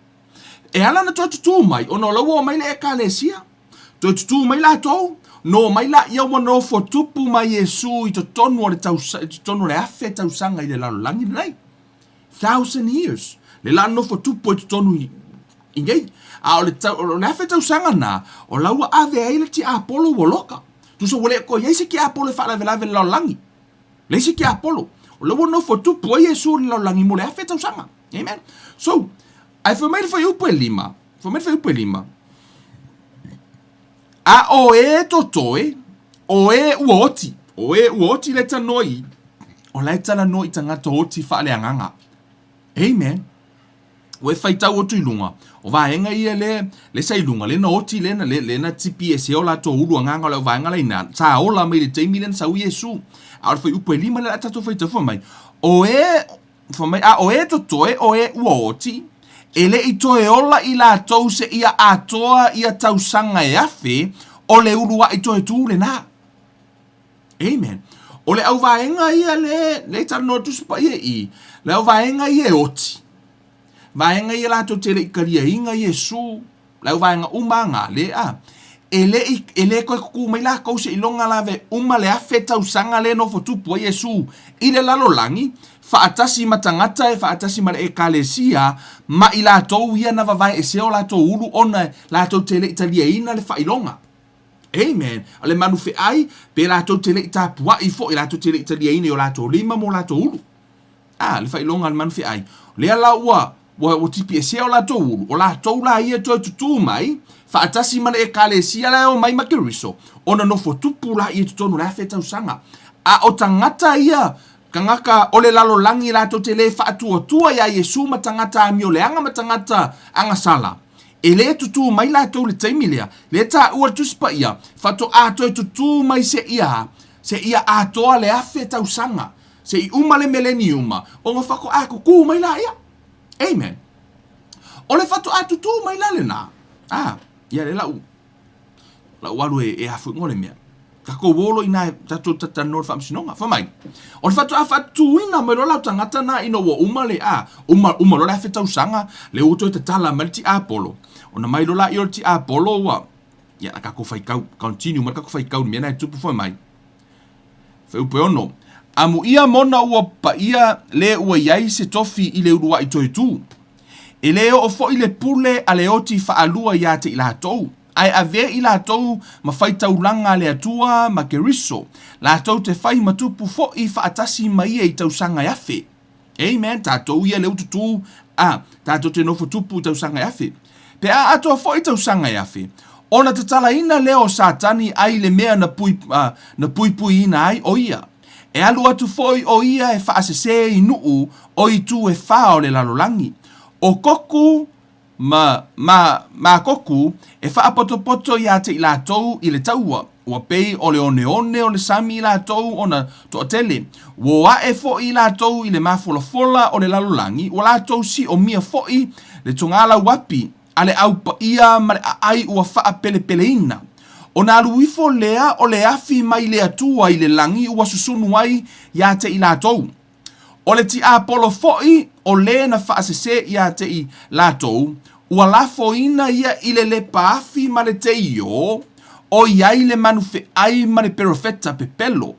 E ala ona toe tutū mai, ona o la ua omai le Ekalesia. Toe tutū mai latou, no mai laia ua nofo tupu ma Iesu i totonu o le tausa, i totonu o le afe tausaga i le lalolagi lenei. Thousand years. Le la nofo tupu ai totonu i, i nei. A o le, tau, o le afe tausaga na, o la ua ave ai le tiapolo ua loka. Tusa ua le toe i ai se tiapolo e faalavelave i le lalolagi. Leai se tiapolo. O la ua nofo tupu ai Iesu i le lalolagi mo le afe tausaga. Amen. So, ae fai mai le fuaiupu e lima, fai mai le fuaiupu e lima, a o e totoe, o e ua oti, o e ua oti le talanoa i, o la e talanoa i tagata oti faaleagaga. Amen. Ua e faitau atu i luga, o vaega ia le, le sa i luga, le na oti, le na, le, le na tipi ese o latou ulu agaga o le auvaega la ina, sa ola mai le taimi le na sau Iesu. A o le fuaiupu e lima le la tatou faitau fai mai, o e, Fai mai, a o e totoe, o e ua oti, e le i toe ola i latou seia atoa ia tausaga e afe, o le uluaʻi toe tū lenā. Amen. O le auvaega ia le, le talanoa Tusi Paia i, le auvaega ia e oti. Vaega ia latou te le i taliaina Iesu, le auvaega uma aga, le a. E le i, e le toe tutū mai latou seiloga lava e uma le afe tausaga lea e nofo tupu ai Iesu i le lalolagi, faatasi ma tagata e faatasi ma le Ekalesia ma i latou ia na vavaeesea o latou ulu ona latou te le i taliaina le faailoga. Amen. O le manu feai, pe latou te le i tapuai foi, latou te le i taliaina i o latou lima ma o latou ulu. A, le faailoga a le manu feai. O lea la ua, ua, ua tipiesea o latou ulu, o latou la ia e toe tutū mai, faatasi ma le Ekalesia la e omai ma Keriso, ona nofo tupu laia i totonu o le 1000 tausaga. A o tagata ia, tagata o le lalolagi latou te le faatuatua iā Iesu ma tagata amioleaga ma tagata agasala, e le tutū mai latou i le taimi lea, lea e taua le Tusi Paia, faatoa toe tutū mai seia, seia atoa le 1000 tausaga. Se i uma le meleniuma, ona faatoa tutū mai laia. Amen. O le faatoa tutū mai la lena, a, ia le lau, lau alu e, e afu i le mea. Tatou o loa i ina tatou talatalanoa i le faamasinoga. Fai mai, o le faatoa faatutuina mai loa la o tagata na ina ua uma le, a, uma, uma loa le 1000 tausaga, lea ua toe tatala mai le tiapolo, ona mai loa laia o le tiapolo ua, ia, la tatou faitau, continue mai le tatou faitau i le mea lena e tupu fai mai. Fuaiupu e 6. Amuia mona ua paia le ua i ai se tofi i le uluai toe tu. E le oo foi le pule a le oti faalua iā te i latou, ae avea i latou ma faitaulaga a le Atua ma Keriso, latou te fai ma tupu foi faatasi ma ia i tausaga e afe. Amen, tatou ia lea ua tutū, a, tatou te nofo tupu i tausaga e afe. Pe a atoa foi tausaga e afe, ona tatalaina lea o Satani ai le mea na, pui, a, na puipuiina ai o ia. E alu atu foi o ia e faasesē i nuu o itu e fā o le lalolagi. O Koku ma, ma, Makoku e faapotopoto iā te i latou i le taua, ua pei o le oneone o le sami i latou ona toatele. Ua o aʻe foi i latou i le mafolafola o le lalolagi, ua latou siomia foi le togalauapi a le au paia ma le aai ua faapelepeleina. Ona alu ifo lea o le afi mai le Atua i le lagi ua susunu ai iā te i latou. O le tiapolo foi o lē na faasesē iā te i latou, ua lafoina ia i le lepaafi ma le teio, o i ai le manu feʻai ma le perofeta pepelo,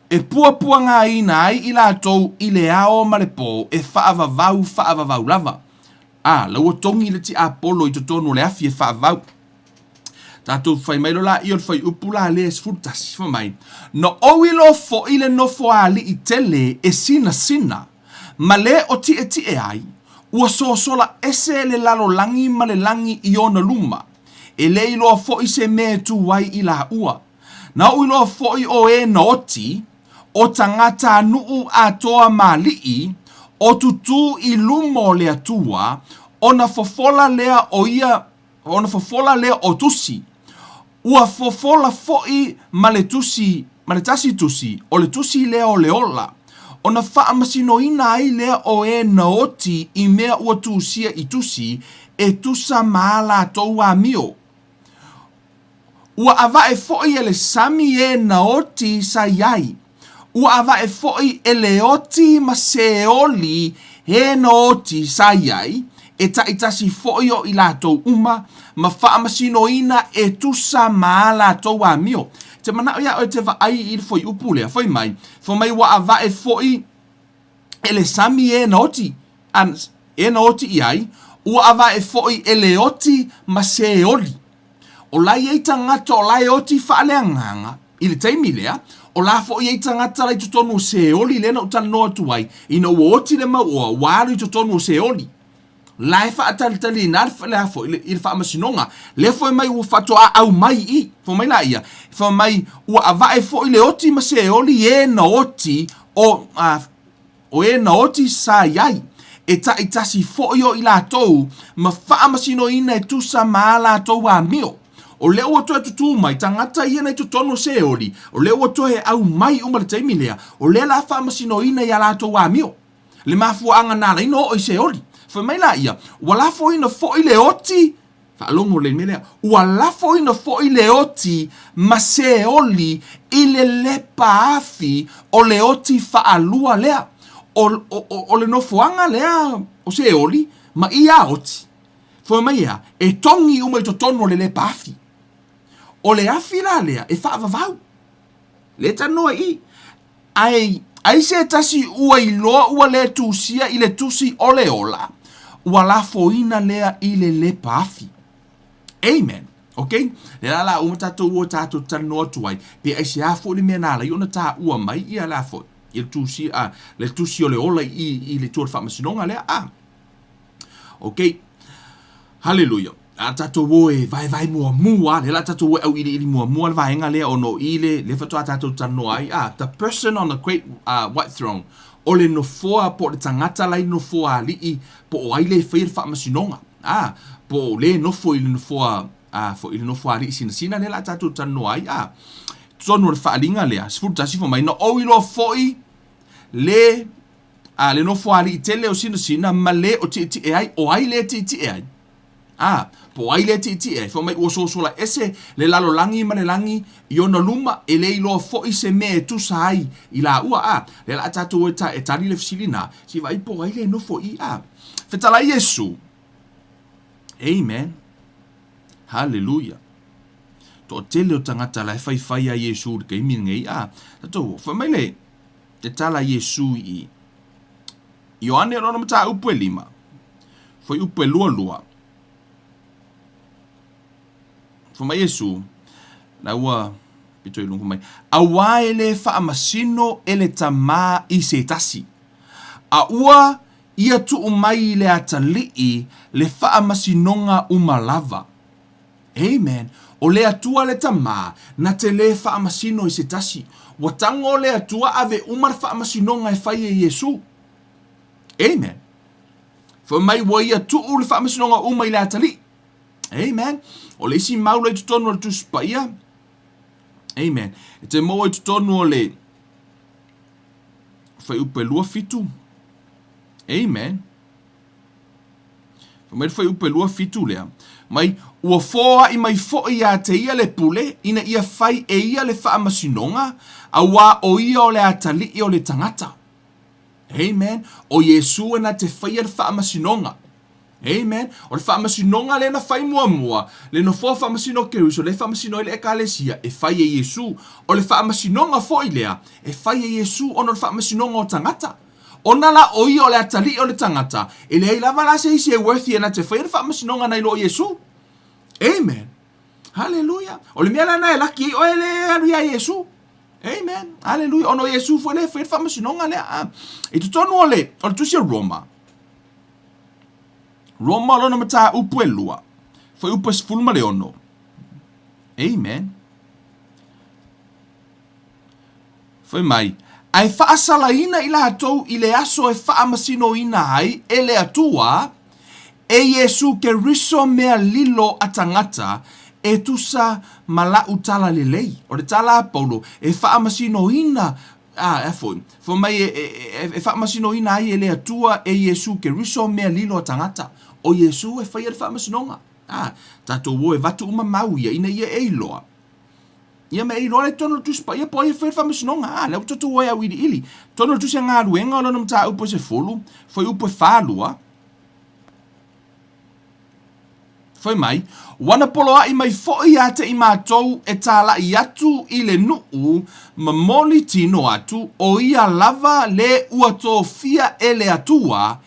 e puapuagaina ai i latou i le ao ma le pō e faavavau faavavau lava. A, la ua togi le tiapolo i totonu o le afi e faavavau. Tatou fai mai loa laia o le fuaiupu la lea e 11, fai mai, Na ou iloa foi le nofoalii tele e sinasina, ma le o tietie ai, ua sosola ese le lalolagi ma le lagi i ona luma, e le iloa foi se mea e tu ai i laua. Na ou iloa foi o e na oti, o tagatanuu atoa ma alii, o tutū i luma o le Atua, ona fofola lea o ia Ona fofola lea o tusi. Ua fofola foi ma le tusi, ma le tasi tusi, o le tusi lea o le ola. Ona faamasinoina ai lea o e na oti i mea ua tusia i tusi, e tusa ma a latou amio. Ua avae foi e le sami e na oti sa i ai. Ua avae foi e le oti ma Seoli e na oti sa i ai, e taitasi foi o i latou uma, ma faamasinoina e tusa ma a latou amio. Te manao iā oe te vaai i le fuaiupu lea, fai mai, fai mai ua avae foi e le sami e na oti, a, e na oti i ai, ua avae foi e le oti ma Seoli. O la e i ai tagata o la e oti faaleagaga i le taimi lea, o la foi e i ai tagata la i totonu o Seoli lea na ou talanoa atu ai, ina ua oti le mau oa, ua alu i totonu o Seoli. La e faatalitaliina le a foi i le faamasinoga. Lea foi mai ua faatoa aumai i i. Fai mai laia, fai mai ua avae foi le oti ma Seoli e na oti o, a, O e na oti sa i ai, e taitasi foi o i latou ma faamasinoina e tusa ma a latou amio. O lea ua toe tutū mai tagata ia nei totonu o Seoli, o lea ua toe aumai uma le taimi lea, o lea la faamasinoina i a latou amio. Le mafuaaga na ala ai na oo i Seoli. Fai mai laia, ua lafoina foi le oti Faalogo le mea lea. Ua lafoina foi le oti ma Seoli i le lepa afi o le oti faalua lea. O, o, o, o le nofoaga lea o Seoli ma ia oti. Fai mai ea, e togi uma i totonu o le lepa afi. O le afi la lea e faavavau. Lea e talanoa i i. Ae Ai se tasi ua iloa ua le tusia i le tusi o le ola, ua lafoina lea i le lepa afi. Amen. Ok? Le la la uma tatou ua tatou talanoa atu ai, pe aisea foi le mea na ala ai ona taua mai ia la foi, i le tusi, a, le tusi o le ola i, i le tua o le faamasinoga lea, a. Ok. Haleluia. A tatou o e vaevae muamua, lea la tatou o e auiliili muamua le vaega lea ona o i le, lea faatoa tatou talanoa ai, a, the person on the great uh, white throne, o le nofoa po o le tagata la i le nofoa alii, po o ai le e faia le faamasinoga, a, po o le nofo i le nofoa, a, foi i le nofoa alii sinasina lea la tatou talanoa ai, a, totonu o le faaaliga lea, 11 fai mai, na ou iloa foi le A, le nofoalii tele o Sinasina ma le o tietie ai, o ai le tietie ai? A, po o ai le tietie ai? Fai mai ua sosola ese le lalolagi ma le lagi i ona luma, e le iloa foi se mea e tusa ai i laua. A, lea la a tatou e, ta, e tali le fesili na, se i vaai po o ai le nofo i A. Fetalai Iesu. Amen. Haleluia. Toatele o tagata la e faifai a Iesu i le taimi lenei. A, tatou, fai mai le, Te tala a Iesu i Ioane o lona mataupu e lima, fuaiupu e lualua. Fai mai Iesu, la ua pito i luga mai, auā e le faamasino e le Tamā i se tasi, a ua ia tuu mai i le atalii le faamasinoga uma lava. Amen. O le Atua le Tamā, na te lē faamasino i se tasi. Ua tago le Atua ave uma le faamasinoga e fai e Iesu. Amen. Fai mai ua ia tuu le faamasinoga uma i le atalii. Amen. O le isi mau la i totonu o le Tusi Paia. Amen. E te maua i totonu o le fuaiupu e 27. Amen. Fai mai le fuaiupu e 27 lea, mai, Ua foai mai foi ia te ia le pule, ina ia fai e ia le faamasinoga, auā o ia o le atalii o le tagata. Amen. O Iesu e na te faia le faamasinoga. Amen. O le faamasinoga lea na fai muamua, le nofoa faamasino o Keriso, lea e faamasino ai le Ekalesia, e fai e Iesu. O le faamasinoga foi lea, e fai e Iesu ona o le faamasinoga o tagata. Ona la o ia o le atalii o le tagata, e leai lava la se isi e worthy e na te faia le faamasinoga nai lo o Iesu. Amen. Haleluia. O le mea la na e laki ai oe le alu iā Iesu. Amen. Haleluia. Ona o Iesu foi lea e faia le faamasinoga lea. Ah. I totonu o le, o le tusi o Roma. Roma o lona mataupu e lua. Fuaiupu e 16. Amen. Fai mai, Ae faasalaina i latou i le aso e faamasinoina ai e le Atua, e Iesu Keriso mea lilo a tagata e tusa ma la'u tala lelei. O le tala a Paulo, e faamasinoina, a, e foi, fai mai e, e, e, e faamasinoina ai e le Atua e Iesu Keriso mea lilo a tagata. O Iesu e faia le faamasinoga. A, tatou o e vatu uma mau ia ina ia e iloa. Ia me i loa le tonu o le Tusi Paia po o ai e fai le faamasinoga. A, lea ua tatou o ai auiliili. Tonu o le Tusi a Galuega o lona mataupu e sefulu, fuaiupu e falua. Fai mai, Ua na poloaʻi mai foʻi iā te i matou e tālaʻi atu i le nuʻu ma moli tino atu, ʻo ia lava le ua tofia e le Atua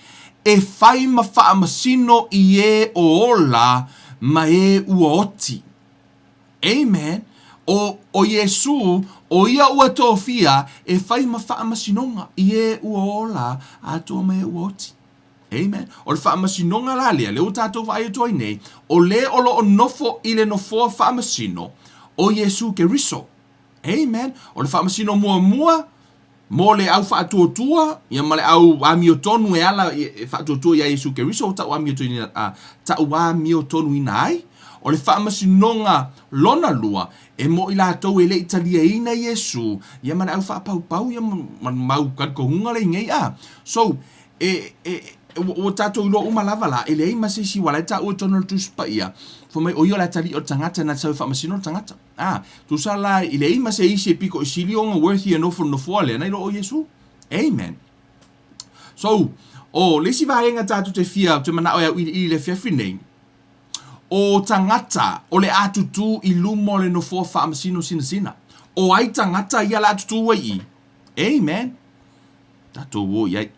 e fai ma faamasino i ē o ola ma ē ua oti. Amen. O, o Iesū, ʻo ia ua tofia e fai ma faamasinoga i ē ua ola atoa ma ē ua oti. Amen. O le faamasinoga la lea, lea ua tatou vaai atu ai nei, o le o lo o nofo i le nofoa faamasino, ʻo Iesū Keriso. Amen. O le faamasino muamua, Mo le au faatuatua, ia ma le au amiotonu e ala e faatuatua iā Iesu Keriso ua ta'u amiotoina, a, ta'u amiotonuina ai, o le faamasinoga lona lua, e mo i latou e le i taliaina Iesu, ia ma le au faapaupau, ia ma, ma le mau talitonuga lea i nei, a. So, e, e, ua, ua tatou iloa uma lava la, e leai ma se isi ua la e ta'ua i totonu o le Tusi Paia, fai mai o ia o le atalii o le tagata na te sau e faamasino le tagata. A, tusa la i leai ma se isi e piko i sili ona worthy e nofo i le nofoa lea nai lo o Iesu. Amen. So, o le isi vaega tatou te fia, te manao e auiliili i le afiafi nei, o tagata o le a tutū i luma o le nofoa faamasino sinasina. O ai tagata ia la tutū ai i? Amen. Tatou o i ai.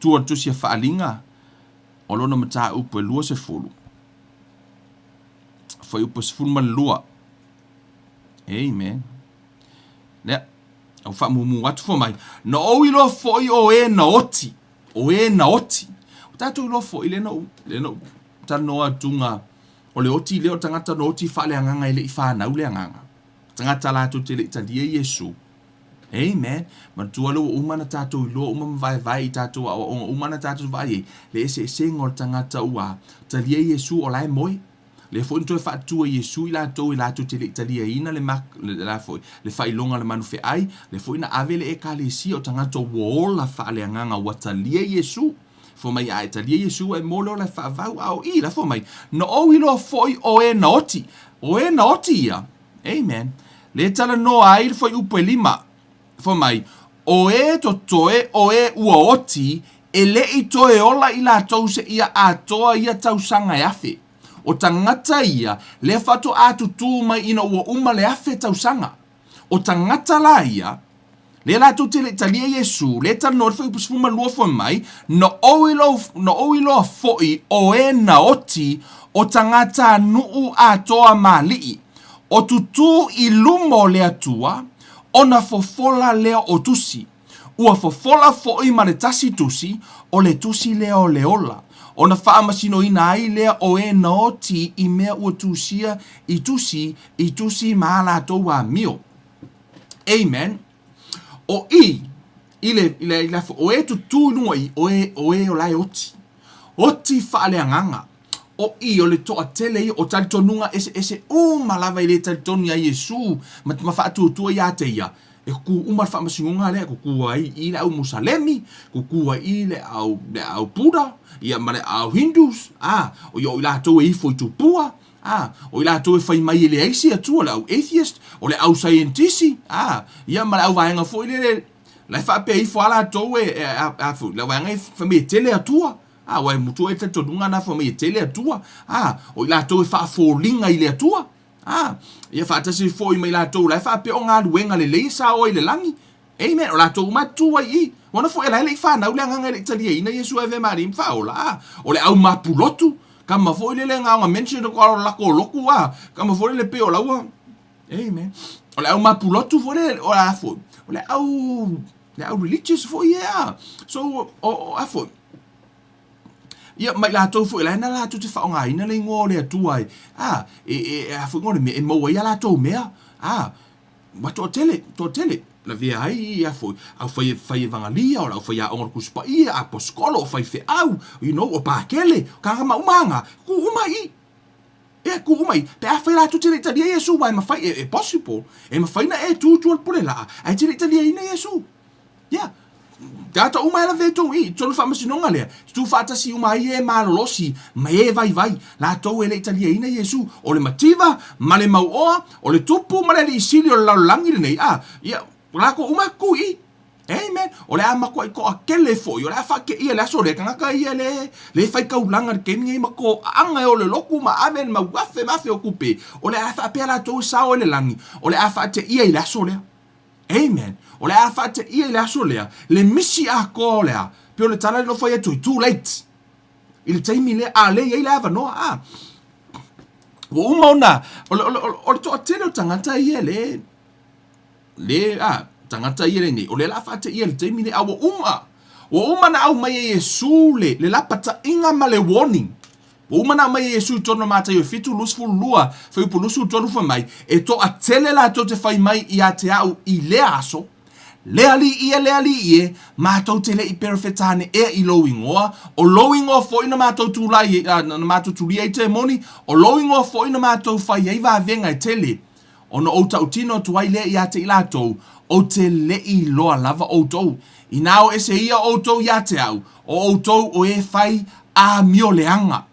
Tua le tusi a Faaaliga o lona mataupu e 20, fuaiupu e 12. Amen. Lea, au faamumu atu fua mai. Na ou iloa foi o e na oti, o e na oti. O tatou iloa foi le na ou, le na ou talanoa atuga o le oti lea o tagata na oti faaleagaga e le i fanau le agaga. Tagata latou te le i talia Iesu. Amen. Manatua lea ua uma ona tatou iloa uma ma vaevae i tatou aoaoga uma na tatou vaai ai, le eseesega o le tagata ua talia Iesu o la e moe. Lea foi na toe faatu e Iesu i latou e latou te le i taliaina le mak, le, la foi, le faailoga a le manufeai, lea foi na ave le Ekalesia o tagata ua ola faaleagaga ua talia Iesu. Fua mai a e talia Iesu e mo le ola e faavau, a o i, la fua mai, na ou iloa foi o e na oti. O e na oti ia. Amen. Le talanoa ai le fuaiupu e lima. Fai mai, O e totoe, o e ua oti, e le i toe ola i latou seia atoa ia tausaga e afe. O tagata ia, lea faatoa tutū mai ina ua uma le afe tausaga. O tagata la ia, lea latou te le i talia Iesu, lea e talanoa i le fuaiupu 12 fai mai, Na ou iloa, na ou iloa foi o e na oti, o tagatanuu atoa ma alii, o tutū i luma o le Atua, ona fofola lea o tusi. Ua fofola foi ma le tasi tusi, o le tusi lea o le ola, ona faamasinoina ai lea o e na oti i mea ua tusia i tusi, i tusi ma a latou amio. Amen. O i, i le, i le, i le, o e tutū i luga i, o e, o e o la e oti. Oti faaleagaga. O i, o le toatele ia, o talitonuga eseese uma lava e le talitonu iā Iesu ma, ma faatuatua iā te ia, e kukū uma le faamasinoga lea, e kukū ai i le au Musalemi, kukū ai i le au, le au Buddha, ia ma le au Hindus, a, o ia o i latou e ifo i tupua, a, o i latou e fai mai e leai se Atua, le au atheist, o le au saienitisi, a, ia ma le au vaega foi lele, la e faapea ifo lava latou e, e, a, a, a, le au vaega e fai mai e tele Atua. A, aua e mutu ai le talitonuga na fai mai e tele Atua. A, o i latou e faafoliga i le Atua. A, ia faatasi foi ma i latou la e faapea o galuega lelei e sao ai i le lagi. Amen. O latou uma e tu ai i. Ua na foi e la e le i fanau le agaga e le i taliaina Iesu e avea ma Alii ma Faaola. A, o le au mapulotu. Kama foi lele gaoga mention o lako loku. A, kama foi lele pei o laua. Amen. O le au mapulotu foi lele, o la foi. O le au, le au religious foi ia. So, o, o, a foi. Ia, ma i latou foi, la e na latou te faaaogaina le igoa o le Atua e, a, e, e, e a foi o le mea, e maua ai a latou mea, a, ua toatele, toatele, lavea ai, a foi, au fai, fai evangalia, o le aufaiaoga o le Tusi Paia, aposikolo, o faifeau, you know, o pakele, kānaka ma uma aga, kū uma i i. E kū uma i, pe afai latou te le i talia Iesu, aua e mafai, e, e possible, e mafai na e tu i tua o le pule laa, ae te le i taliaina Iesu. Ia, tagata uma e lavea i tou i tonu faamasinoga lea, tutū faatasi uma ai e malolosi ma e vaivai, latou e le i taliaina Iesu, o le mativa ma le mauoa, o le tupu ma le alii sili o le lalolagi lenei, a, ia, latou uma e tutū i i. Amen. O le a matuai toatele foi, o le a faateia i le aso lea, tagata ia le, le faitaulaga i le taimi nei ma toaaga e o le lotu ma ave le mau afe ma afe o tupe, o le a faapea latou e sao ai le lagi, o le a faateia i le aso lea. Amen. O le a faateia i le aso lea, le misi atoa o le a, pei o le tala lea na fai atu ai, too late. I le taimi lea, a lea e i ai le avanoa, a. Ua uma ona, o le, o le, o le toatele o tagata ia le, le, a, tagata ia lenei, o lea o le a faateia i le taimi lea, a ua uma, ua uma ona aumai e Iesu le, le lapataiga ma le warning. Ua uma ona aumai e Iesu i totonu o Mataio 7, 22, fuaiupu 23 fai mai, E toatele latou te fai mai ia te au i lea aso, Le Alii e, le Alii e, matou te le i perofeta ane ea i lou igoa, o lou igoa foi na matou tulai, na matou tulia ai temoni, o lou igoa foi na matou fai ai vavega e tele. Ona ou tautino atu ai lea ia te i latou, ou te le i iloa lava outou. Inā o ese ia outou ia te au, o outou o e fai amioleaga.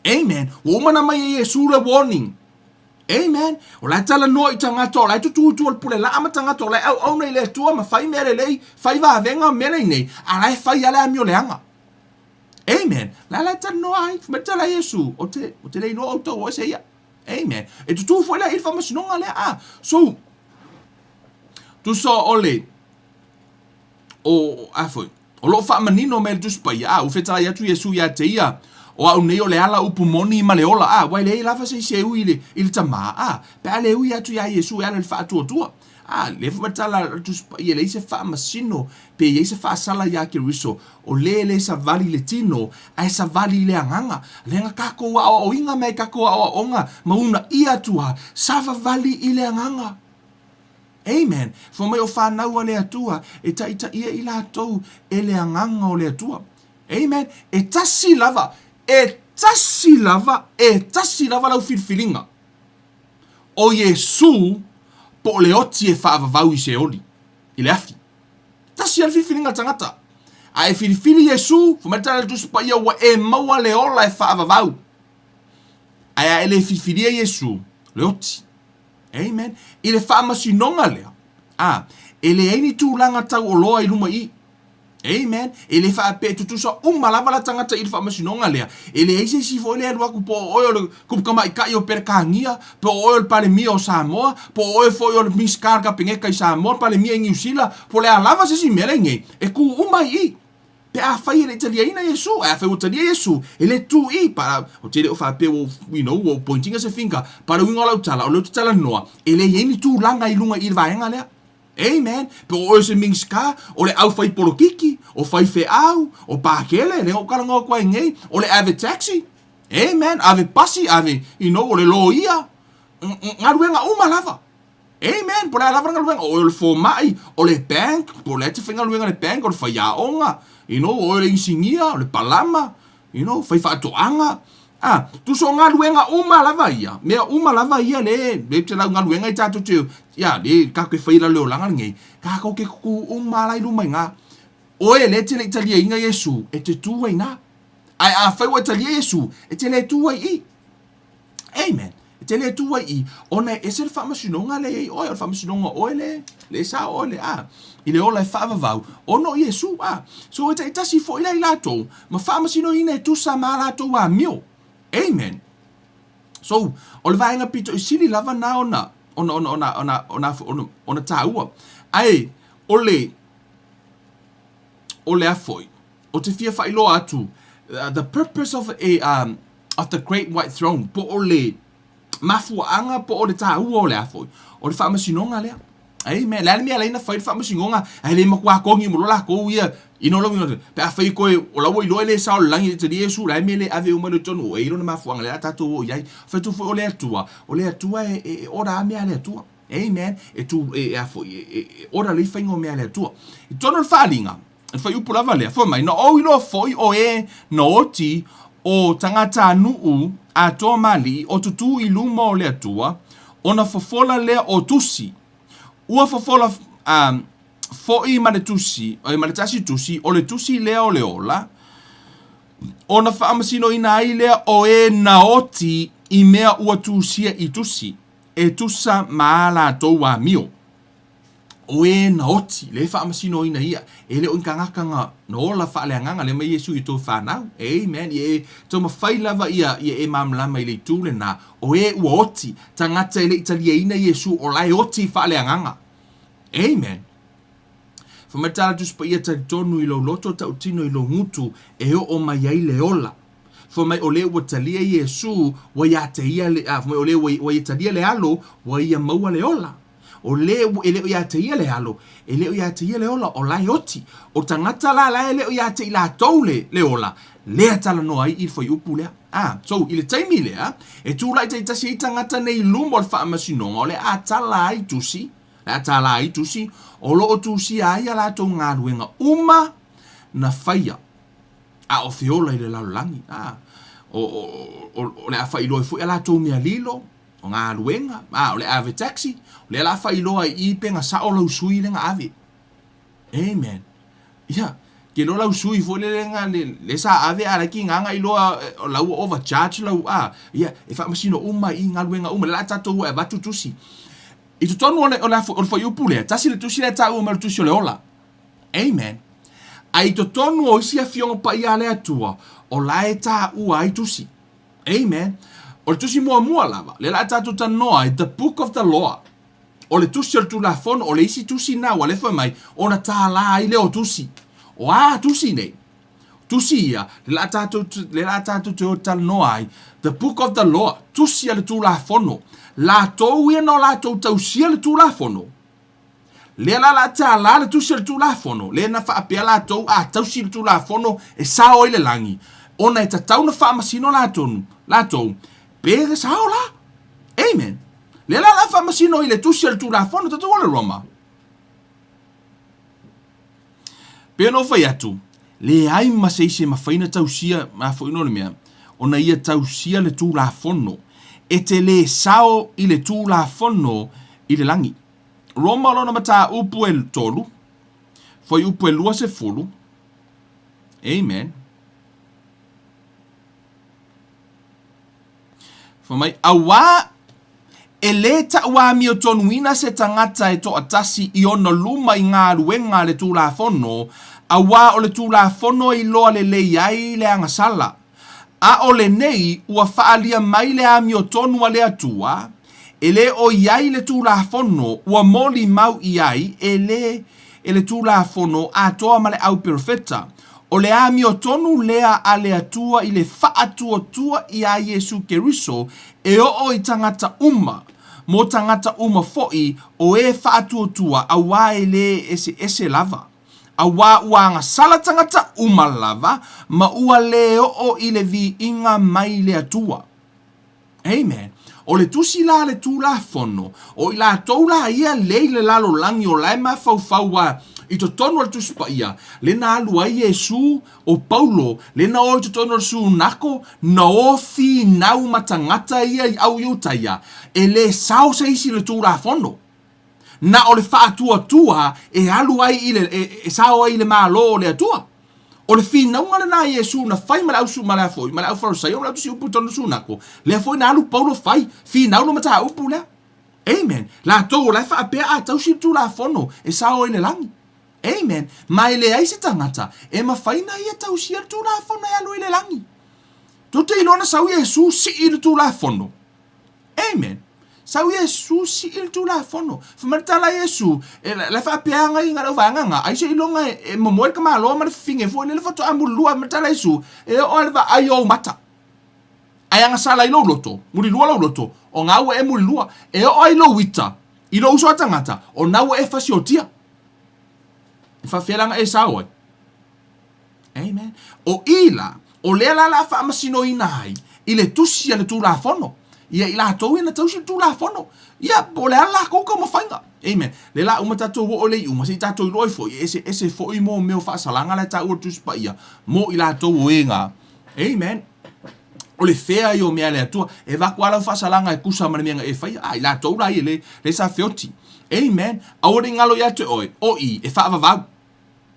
Amen. Ua uma ona aumai e Iesu le warning. Amen. O la e talanoa i tagata, o la e tutū i tua o le pule laa ma tagata, o la e auauna i le Atua ma fai mea lelei, fai vavega ma mea nei nei, a la e fai lava le amioleaga. Amen. La la e talanoa ai, fai mai le tala a Iesu, ou te, ou te le iloa outou o ese ia. Amen. E tutū foi la i le faamasinoga lea, a. So, tusa o le. O, a foi, o loo faamanino mai e le Tusi Paia, a, ua fetalai atu Iesu ia te ia, O au nei o le ala upu moni ma le ola, a, ua e leai lava se isi e ui i le, i le Tamā, a, pe a le ui atu iā Iesu e ala i le faatuatua. A, lea foi ma le tala a le Tusi Paia, e leai se faamasino pe i ai se faasala iā Keriso, o le e le savali i le tino, ae savali i le agaga. Lea na kākou aoaoina mai kākou aoaoga ma uunaia atu a, savavali i le agaga. Amen. Fai mai o fanau a le Atua, e taitaia i latou e le Agaga o le Atua. Amen. E tasi lava, e tasi lava, e tasi lava lau filifiliga. O Iesu po o le oti e faavavau i Seoli, i le afi. Tasi lava le filifiliga a le tagata. A e filifili Iesu, fai mai le tala a le Tusi Paia, ua e maua le ola e faavavau. Ae a e le filifilia Iesu, le oti. Amen. I le faamasinoga lea, a, e leai ni tulaga tauoloa i luma i i. Amen. E le faapea e tutusa uma lava la tagata i le faamasinoga lea. E leai se isi foi lea e alu atu po o oe o le kuputamaitai o Peretania, po o oe o le Palemia o Samoa, po o oe foi o le Minisita o le Kapeneta i Samoa, le Palemia i Niu Sila, po o le a lava se isi mea la i nei, e tu uma i i. Pe afai e le i taliaina Iesu, ae afai ua talia Iesu, e le tu i, pa, ou te le o faapea ua, you know, ua pointing as a finger, pa le uiga o lau tala, o lea ou te talanoa, e le i ai ni tulaga i luga i le vaega lea. Amen. Pe o oe o se Minisita, o le au fai polokiki, o faifeau, o pakele, lea na ou talanoa atu ai nei, o le ave taxi, amen, ave pasi, ave, you know, o le loia, galuega uma lava. Amen! Po o le a lava le galuega, o oe o le fomai, o le bank, po o le a e te faigaluega i le bank, o le faiaoga, you know, o oe o le inisinia, o le palama, you know, faifaatoaga. Ah, tusa o galuega uma lava ia, mea uma lava ia le, le te lau galuega i tatou te, ia, le tatou te fai i lalo i le olaga lenei, tatou te tutu uma la i luma i ina. Oe le te le i taliaina Iesu, e te tu ai i ina. Ae afai ua e talia Iesu, e te le tu ai i i. Amen. E te le tu ai i, ona e ese le faamasinoga lea i ai oe, o le faamasinoga o oe le, le sa oe le a, i le ola e faavavau, ona o Iesu, a. So e taitasi foi la i latou, ma faamasinoina e tusa ma a latou amio. Amen. So, o le vaega pito i sili lava na ona, ona, ona, ona, ona, ona, ona, ona tāua. Ae, o le, o le a foi, ou te fia faailoa atu, the purpose of a, um, of the Great White Throne, po o le mafuaaga po o le tāua o le a foi, o le faamasinoga lea. Amen. Le a le mea e ala ai ona fai le faamasinoga, ae le matua togi uma loa latou ia, you know, lau pe afai e toe, o la ua iloa e le sao le lagi e talia Iesu, le a le mea e le ave uma i totonu, e i ai lona mafuaaga lea o le a tatou o i ai. Fai atu foi o le Atua, o le Atua e, e, e order lava mea a le Atua. Amen. E tu, e, e a foi, e, e, e order lelei faiga o mea a le Atua. I totonu o le faaaliga, Le fuaiupu lava lea, fai mai, na ou iloa foi o e na oti o tagatanuu atoa ma alii o tutū i luma o le Atua, ona fofola lea o tusi. Ua fofola um, foi ma le tusi, ma le tasi tusi, o le tusi lea o le ola, ona faamasinoina ai lea o e na oti i mea ua tusia i tusi, e tusa ma a latou amio. O e na oti, le faamasinoina ia, e le o ni tagata na, na ola faaleagaga, lea mai Iesu i tou fanau. Amen. Ia e taumafai lava ia, ia e malamalama i le itu lena, o e ua oti, tagata e le i taliaina Iesu, o la e oti faaleagaga. Amen. Fai mai le tala Tusi Paia, Talitonu i lou loto, tautino i lou gutu, e oo mai ai le ola. Fai mai o le ua talia Iesu, ua ia te ia le, a, fai mai o le ua, ua ia talia le alo, ua ia maua le ola. O le e le o ia te ia le alo, e le o ia te ia le ola, o la e oti. O tagata la la e le o ia te i latou le, le ola, lea talanoa ai i le fuaiupu lea. Ah, so, i le taimi lea, e tulai taitasi ai tagata nei i luma o le faamasinoga, o le a tala ai tusi, le a tala ai tusi, o lo o tusia ai a latou galuega uma na faia a o feola i le lalolagi. Ah, o, o, o, o le a faailoa ai foi a latou mea lilo, O galuega, a o le ave taxi, o lea la faailoa i i pe na sao lau sui lea na ave. Amen. Ia, ke iloa lau sui foi lele na le, le sa ave a la ki nganga iloa o lau ua overcharge lau a. Ia, e faamasino uma i galuega uma, lea la tatou e avatu tusi. I totonu o le, o le, o le fuaiupu lea, tasi le tusi lea e taua mai o le tusi o le ola. Amen. A i totonu o isi afioga paia a le Atua, o la e taua ai tusi. Amen. O le tusi muamua lava, lea la a tatou talanoa ai, the book of the law. O le tusi o le Tulafono, o le isi tusi lena ua lefa mai, ona tālā ai lea o tusi. O a tusi nei? Tusi ia, le la tātou, le la tātou te o talanoa ai, the book of the law, tusi a le Tulafono. Latou ia na o latou tausia le Tulafono. Lea la la tālā le tusi o le Tulafono, lea na faapea latou a tausi le Tulafono e sao ai le lagi, ona e tatau na faamasino latou, latou, pe le sao la. Amen. Lea la la faamasino i le tusi o le Tulafono, tatou o le Roma. Pei ona ou fai atu, leai ma se isi e mafai ona tausia, a foi no le mea, ona ia tausia le Tulafono. E te lē sao i le Tulafono i le lagi. Roma o lona mataupu e tolu, fuaiupu e 20. Amen. Fai mai, auā e lē taʻuamiotonuina se tagata e toatasi i ona luma i galuega a le Tulafono, auā o le Tulafono e iloa lelei ai le agasala. A o lenei ua faaalia mai le amiotonu a le Atua, e le o i ai le Tulafono ua molimau i ai e le e le Tulafono atoa ma le Au Perofeta. O le amiotonu lea a le Atua i le faatuatua iā Iesu Keriso e oo i tagata uma, mo tagata uma foʻi o e faatuatua auā e lē eseese lava. Auā ua agasala tagata uma lava ma ua lē oo i le viiga mai le Atua. Amen. O le tusi la a le Tulafono, o i latou la ia lea i le lalolagi o la e mafaufau a i totonu o le Tusi Paia, lea na alu ai Iesu, o Paulo, lea na o i totonu o le sunako, na o finau ma tagata ia i au Iutaia, e lē sao se isi i le Tulafono. Na o le faatuatua e alu ai i le, e, e sao ai i le Malo o le Atua. O le finauga lena a Iesu na fai ma le au, ma le a foi, ma le au Farisaio ma le au tusi upu i totonu o le sunako, lea foi na alu Paulo fai, finau le mataupu lea. Amen. Latou o la e faapea a tausi le Tulafono e sao ai i le lagi. Amen. Ma e leai se tagata e mafai na ia tausia le Tulafono e alu ai i le lagi. Tou te iloa na sau Iesu sii le Tulafono. Amen. Sau Iesu sii le Tulafono. Fai mai le tala a Iesu, e, la e faapea agai i lau vaega nga, ai seiloga e, e momoe le tamaloa ma le fifine foi lele faatoa mulilua. Fai mai le tala a Iesu, e oo lava i le vaai o ou mata. Ae agasala ai lou loto, mulilua lou loto, o nga ua e mulilua. E oo ai lou ita, i lou uso a tagata, o na ua e fasiotia. E faafefea la ona e sao ai? Amen. O i la, o lea la la faamasinoina ai i le tusi a le Tulafono. Ia i latou ia na tausi le Tulafono. Ia, po o le a le latou taumafaiga. Amen. Lea la uma tatou oo i le iuga, se i tatou iloa ai foi, e eseese foi mo mea o faasalaga la e taua i le Tusi Paia mo i latou o e na. Amen. O le fea ia o mea a le Atua. E avatu lava lau faasalaga e tusa ma le mea na e faia. A i latou la ia le, le sa feoti. Amen. Aua ne i galo ia te oe, o i e faavavau.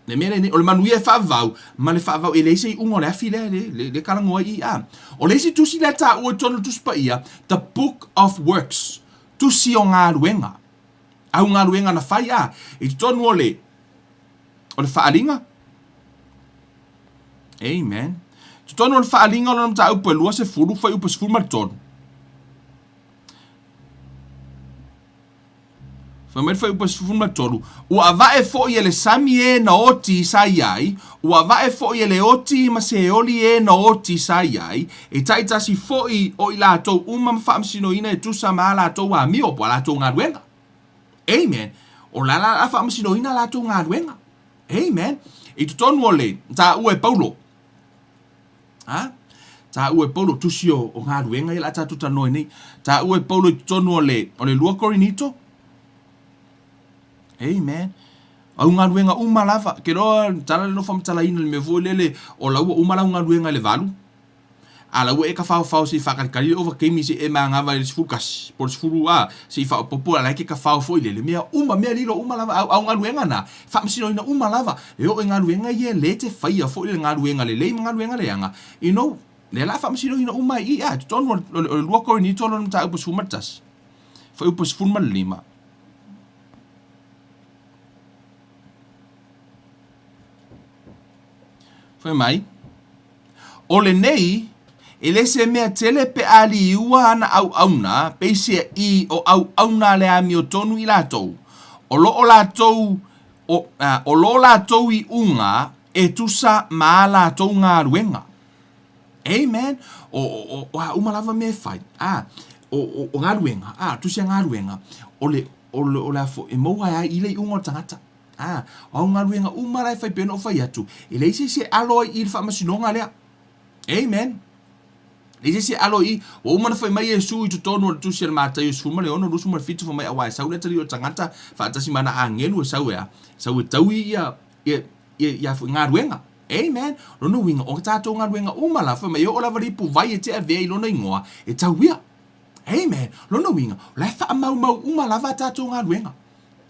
Le mea lenei, o le manuia e faavavau, ma le faavavau, e leai se iuga o le afi lea, le, le, le talanoa ai i i. A. O le isi tusi lea e taua i totonu o le Tusi Paia, The Book of Works, Tusi o Galuega, au galuega na fai, a, i totonu o le, o le Faaaliga. Amen. Totonu o le Faaaliga o lona mataupu e 20, fuaiupu e 13. Fai mai le fuaiupu 13, Ua avae foi e le sami e na oti sa i ai, ua avae foi e le oti ma Seoli e na oti sa i ai, e taitasi foi o i latou uma ma faamasinoina e tusa ma a latou amio po o a latou galuega. Amen. O la la a faamasinoina a latou galuega. Amen. I totonu o le taua e Paulo, Ha? Taua e Paulo, tusi o, o galuega ia la tatou talanoa ai nei. Taua e Paulo i totonu o le, o le 2 Korinito. Amen. Au galuega uma lava. Ke loa tala le no whamatalaina le mea foi lele o laua uma lau galuega i le valu. A la ua e tafaofao se i faakalikali le ovataimi se i e manava i le 11 po o le 10 a, se i faaopoopo a la e te tafao foi lele, mea uma, mea lilo uma lava, au, au galuega na, faamasinoina uma lava, e oo i galuega ia e le te faia foi le galuega lelei ma galuega leaga, you know, lea la faamasinoina uma ai i i, a, i totonu o le, o le, o le 2 Korinito lona mataupu 11, fuaiupu 15. Fai mai, O lenei, E le se mea tele pe a liua ana auauna, peiseai o auauna a le amiotonu i latou, o lo o latou, o, o lo latou iuga e tusa ma a latou galuega. Amen. O, o, o a uma lava mea e fai, a, o, o, o galuega, a, tusi a galuega, o le, o le, o le a foi, e maua ai i le iuga o le tagata. A, o au galuega uma la e fai pei ona ou fai atu, e leai se isi e alo ai i le faamasinoga lea. Amen. Leai se isi e alo i i. Ua uma ona fai mai Iesu i totonu o le tusi a le Mataio 16, 27, fai mai, Auā e sau le atalii o le tagata faatasi ma ana agelu e sau e a? Sau e taui ia, ia, ia, ia foi galuega. Amen. Lona uiga, o tatou galuega uma lava, fai mai, e oo lava le ipuvai e te avea i lona igoa, e tau ia. Amen. Lona uiga, o la e faamaumau uma lava a tatou galuega.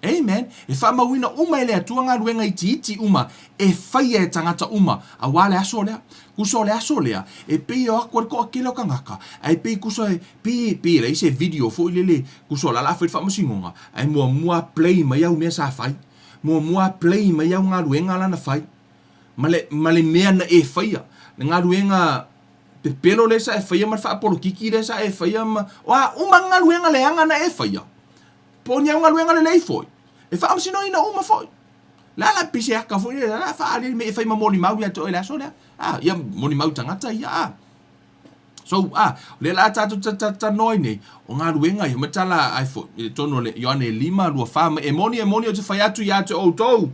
Amen. E faamauina uma e le Atua galuega itiiti uma e faia e tagata uma, auā le aso lea. Kusa o le aso lea, e pei e o atu ai le toatele o tagata, ae pei kusa e, pei, pei e leai se video foi lele, kusa o la o le a fai le faamasinoga, ae muamua play mai au mea sa fai. Muamua play mai au galuega la na fai. Ma le, ma le mea na e faia. Le galuega pepelo lea sa e faia ma le faapolokiki lea sa e faia ma, o a uma galuega leaga na e faia. Po o ni au galuega lelei foi, e faamasinoina uma foi. Le a la pei se aka foi lea, o le a faaaliali mai e fai ma molimau ia te oe i le aso lea. A, ia molimau tagata ia, a. So, a, o lea la a tatou talanoa ai nei, o galuega ia, matala ai foi, i totonu o le Ioane 5, 2, 4, mai, e moni, e moni, ou te fai atu ia te outou,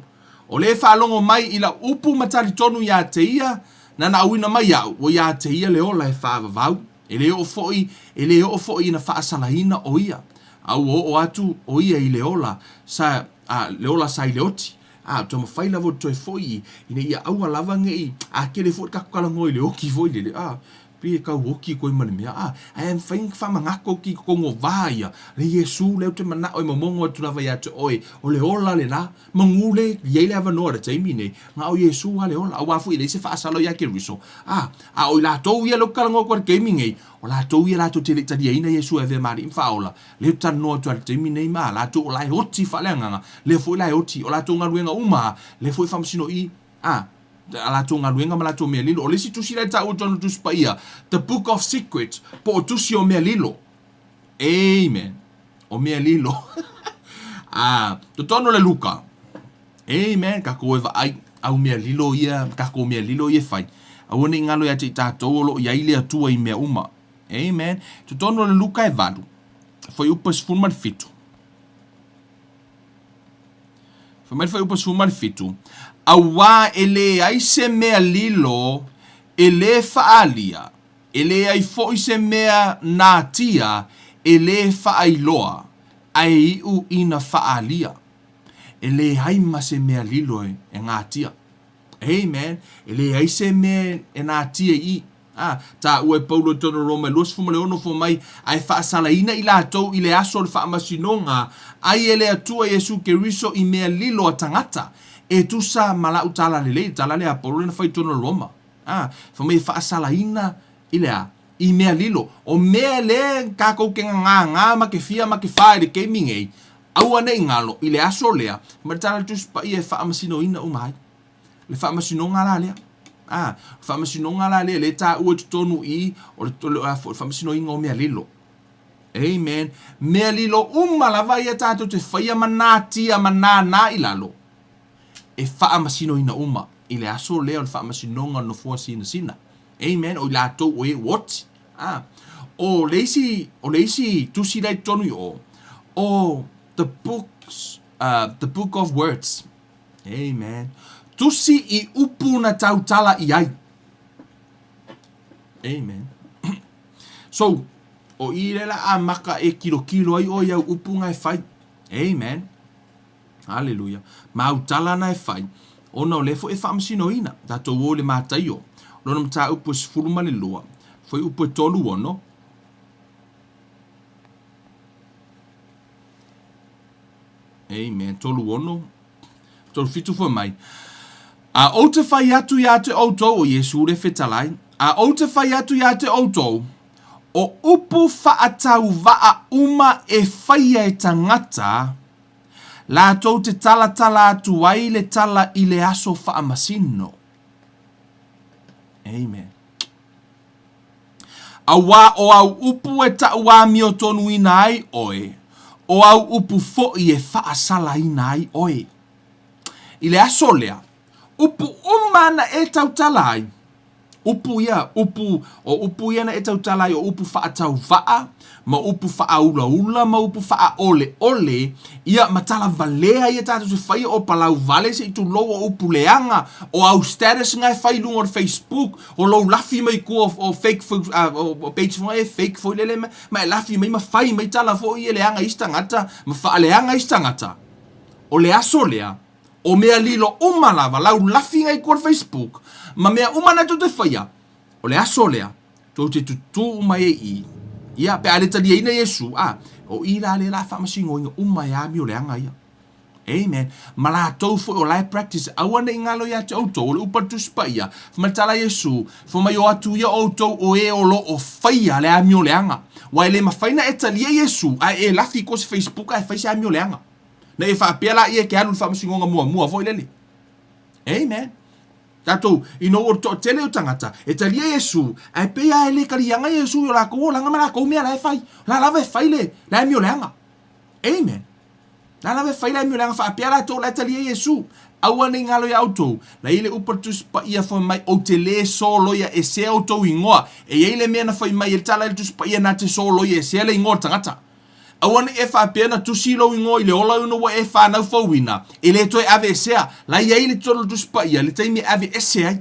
o le faalogo mai i lau upu ma talitonu ia te ia, nana auina mai iaʻu, ua ia te ia le ola e faavavau. E le oo foi, e le oo foi ina faasalaina ʻo ia, a ua oo atu ʻo ia i le ola sa, a, le ola sa i le oti. A, ua mafai lava ona toe foi i, ina ia aua lava ne i, a tele foi le tatou talanoa i le oti foi lele, a, pei e tau oti koe ma le mea, a, ae mafai ona faamanatu atu i totonu o va ia, le Iesu lea ou te manao e momono atu lava ia te oe, o le ola lena, Manu le i ai le avanoa i le taimi nei, na o Iesu lava le ola, aua foi e leai se faasala ia Keriso. A, a o i latou ia lea ou te talanoa atu ai i le taimi nei, o latou ia latou te le i taliaina Iesu e avea ma Alii ma Faaola, lea ou te talanoa atu ai i le taimi nei ma latou o la e oti faaleagaga, lea foi la e oti, o latou galuega uma lava, lea foi e faamasino i, a, a latou galuega ma latou mea lilo. O le isi tusi la e taua i totonu o le Tusi Paia, The Book of Secrets, po o Tusi o Mea Lilo. Amen. O mea lilo. A, totonu o le Luka. Amen. Kakou e vaai au mea lilo ia, kakou mea lilo ia e fai. Aua ne i galo ia te i tatou o lo o i ai le Atua i mea uma. Amen. Totonu o le Luka e 8. Fuaiupu e 17. Fai mai le fuaiupu 17, Auā e leai se mea lilo e lē faaalia, E leai foi se mea natia e lē faailoa, ae iu ina faaalia. E leai ma se mea lilo e natia. Amen. E leai se mea e natia i i. A, taua e Paulo i totonu o Roma e 26 fo mai, ae faasalaina i latou i le aso o le faamasinoga, ai e le Atua Iesu Keriso i mea lilo a tagata, e tusa ma la'u tala lelei, le tala lea a Paulo lea na fai i totonu o Roma. A, fai mai e faasalaina i le a? I mea lilo. O mea lea kakou ke ngāngā ma ke fia ma ke fā i le keimi nei, aua ne i galo i le aso lea, ma le tala Tusi Paia e faamasinoina uma ai. Le faamasinoga la lea. A, o le faamasinoga la lea, lea e taua i totonu i i, o le, o le, o le faamasinoina o mea lilo. Amen. Mea lilo uma lava ia tatou te faia ma natia ma nānā i lalo, e faamasinoina uma i le aso lea o le faamasinoga o le nofoa sinasina. Amen. O i latou o e ua oti. Ah. O le isi, o le isi tusi la i totonu i o, o the books, the book of words. Amen. Tusi i upu na tautala i ai. Amen. So, o i le la a maka e kilokilo ai o i au upu nga e fai. Amen. Haleluia. Ma au tala na e fai, ona o lea foi e faamasinoina tatou o i le Mataio, lona mataupu e 12, fuaiupu e 36. Amen. 36. 37 fai mai. A ou te fai atu iā te outou, o Iesu le fetalai, a ou te fai atu iā te outou, o upu faatauvaa uma e faia e tagata, Latou te talatala atu ai le tala i le aso faamasino. Amen. Auā o au upu e taʻuamiotonuina ai ʻoe, o au upu foʻi e faasalaina ai ʻoe. I le aso lea, upu uma na e tautala ai, upu ia, upu, o upu ia na e tautala ai o upu faatauvaʻa, ma upu faaulaula, ma upu faaʻoleʻole, ia ma tala valea ia tatou te faia o palau vale se i tulou o upu leaga, o au status na e fai i luga o le Facebook, o lou lafi mai kua o fake o page foi e fake foi lele ma e lafi mai ma fai mai tala foi e leaga isi tagata ma faaleaga isi tagata. O le aso lea, o mea lilo uma lava, lau lafiga i kua le Facebook, ma mea uma na tou te faia, o le aso lea, tou te tutū uma ai i i. Ia, pe a le taliaina Iesu, a, o i la lea la faamasinoina uma e amio leaga ia. Amen. Ma latou foi o la e practice, aua ne i galo ia te outou, o le upu a le Tusi Paia, fai mai le tala a Iesu, fai mai o atu ia outou o e o lo o faia le amio leaga. Ua e le mafai na e talia Iesu, ae e lafi i kua se Facebook ae fai se amio leaga. Na e faapea laia e te alu i le faamasinoga muamua foi lele. Amen. Tatou, ina ua toatele o tagata, e talia Iesu, ae pei lava e le kaliaga Iesu i o lakou olaga ma lakou mea la e fai. O la lava e fai le, le amioleaga. Amen. La lava e fai le amioleaga faapea latou la e talia Iesu. Aua ne i galo iā outou, la i le upu a le Tusi Paia fai mai, Ou te lē soloia esea outou igoa. E i ai le mea na fai mai e le tala i le Tusi Paia na te soloia esea le igoa o le tagata. Aua ne i e faapea na tusi lou igoa i le ola ina ua e fanau fouina, e le toe aveesea. La i ai le totonu o le Tusi Paia le taimi e aveese ai.